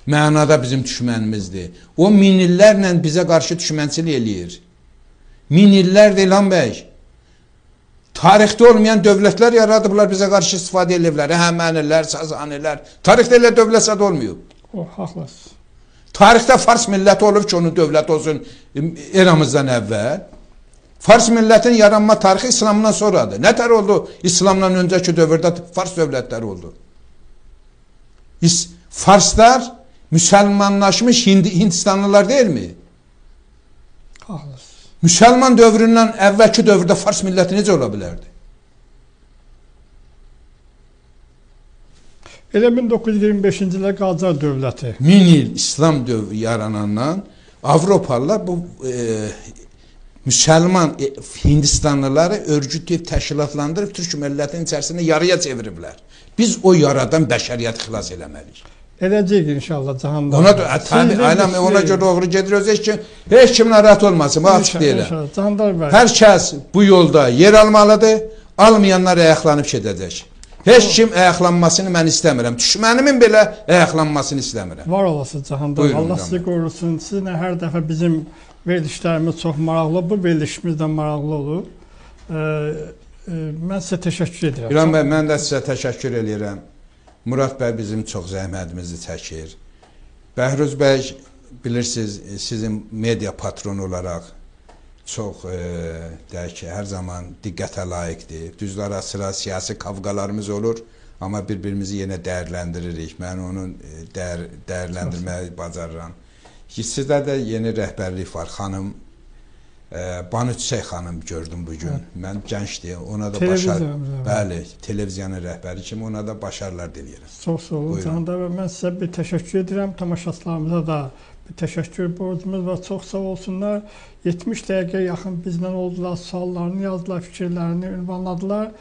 mənada bizim düşmənimizdir. O min illərlə bizə qarşı düşmənçilik eləyir. Min illərdir İlham bəy. Tarixdə olmayan dövlətlər yaradıblar, bizə qarşı istifadə eləyiblər. Əhəmənilər, Sazanilər. Tarixdə elə dövlət zad olmayıb. O, haqlısınız. Tarixdə Fars milləti olub ki, onun dövləti olsun eramızdan əvvəl. Fars millətinin yaranma tarixi İslamdan sonradır. Nətər oldu? İslamdan öncəki dövrdə Fars dövlətləri oldu. Farslar müsəlmanlaşmış Hindistanlılar deyilmi? Haqlısınız. Müsəlman dövründən əvvəlki dövrdə Fars milləti necə ola bilərdi? Elə 1925-ci ildə Qacar dövləti. 1000 il İslam dövrü yaranandan Avropalılar bu müsəlman Hindistanlıları örgütləyib, təşkilatlandırıb Türk millətinin içərisində yarıya çeviriblər. Biz o yaradan bəşəriyyəti xilas eləməliyik. Eləcəyik inşallah Cahanda. Ona da, tabi, aynen, ona görə doğru gedir. Özü heç kim narahat olmasın. Açıq deyirəm. Cahanda bəy. Hər kəs bu yolda yer almalıdır. Almayanlar ayaqlanıb gedəcək. Heç kim ayaqlanmasını mən istəmirəm. Düşmənimin belə ayaqlanmasını istəmirəm. Var olasın Cahanda. Allah sizi qorusun. Sizinlə hər dəfə bizim verilişlərimiz çox maraqlı. Bu verilişimiz də maraqlı olur. Mən sizə təşəkkür edirəm. İlham bəy, mən də sizə təşəkkür edirəm. Murad bəy bizim çox zəhmətimizi çəkir. Bəhruz bəy, bilirsiniz, sizin media patronu olaraq çox deyək ki, hər zaman diqqətə layiqdir. Düzdür, ara sıra siyasi kavqalarımız olur, amma bir-birimizi yenə dəyərləndiririk. Mən onu dəyərləndirməyi bacarıram. Sizdə də yeni rəhbərlik var, xanım. Banu Çiçək xanım gördüm bugün. Evet. Mən gəncdir, ona da başar... Bəli, televiziyanın rəhbəri kimi ona da başarılar diləyirəm. Çox sağ olun Cahanda bəy. Mən sizə bir təşəkkür edirəm. Tamaşaçılarımıza da bir təşəkkür borcumuz var. Çox sağ olsunlar. 70 dəqiqə yaxın bizlə oldular, suallarını yazdılar, fikirlərini ünvanladılar.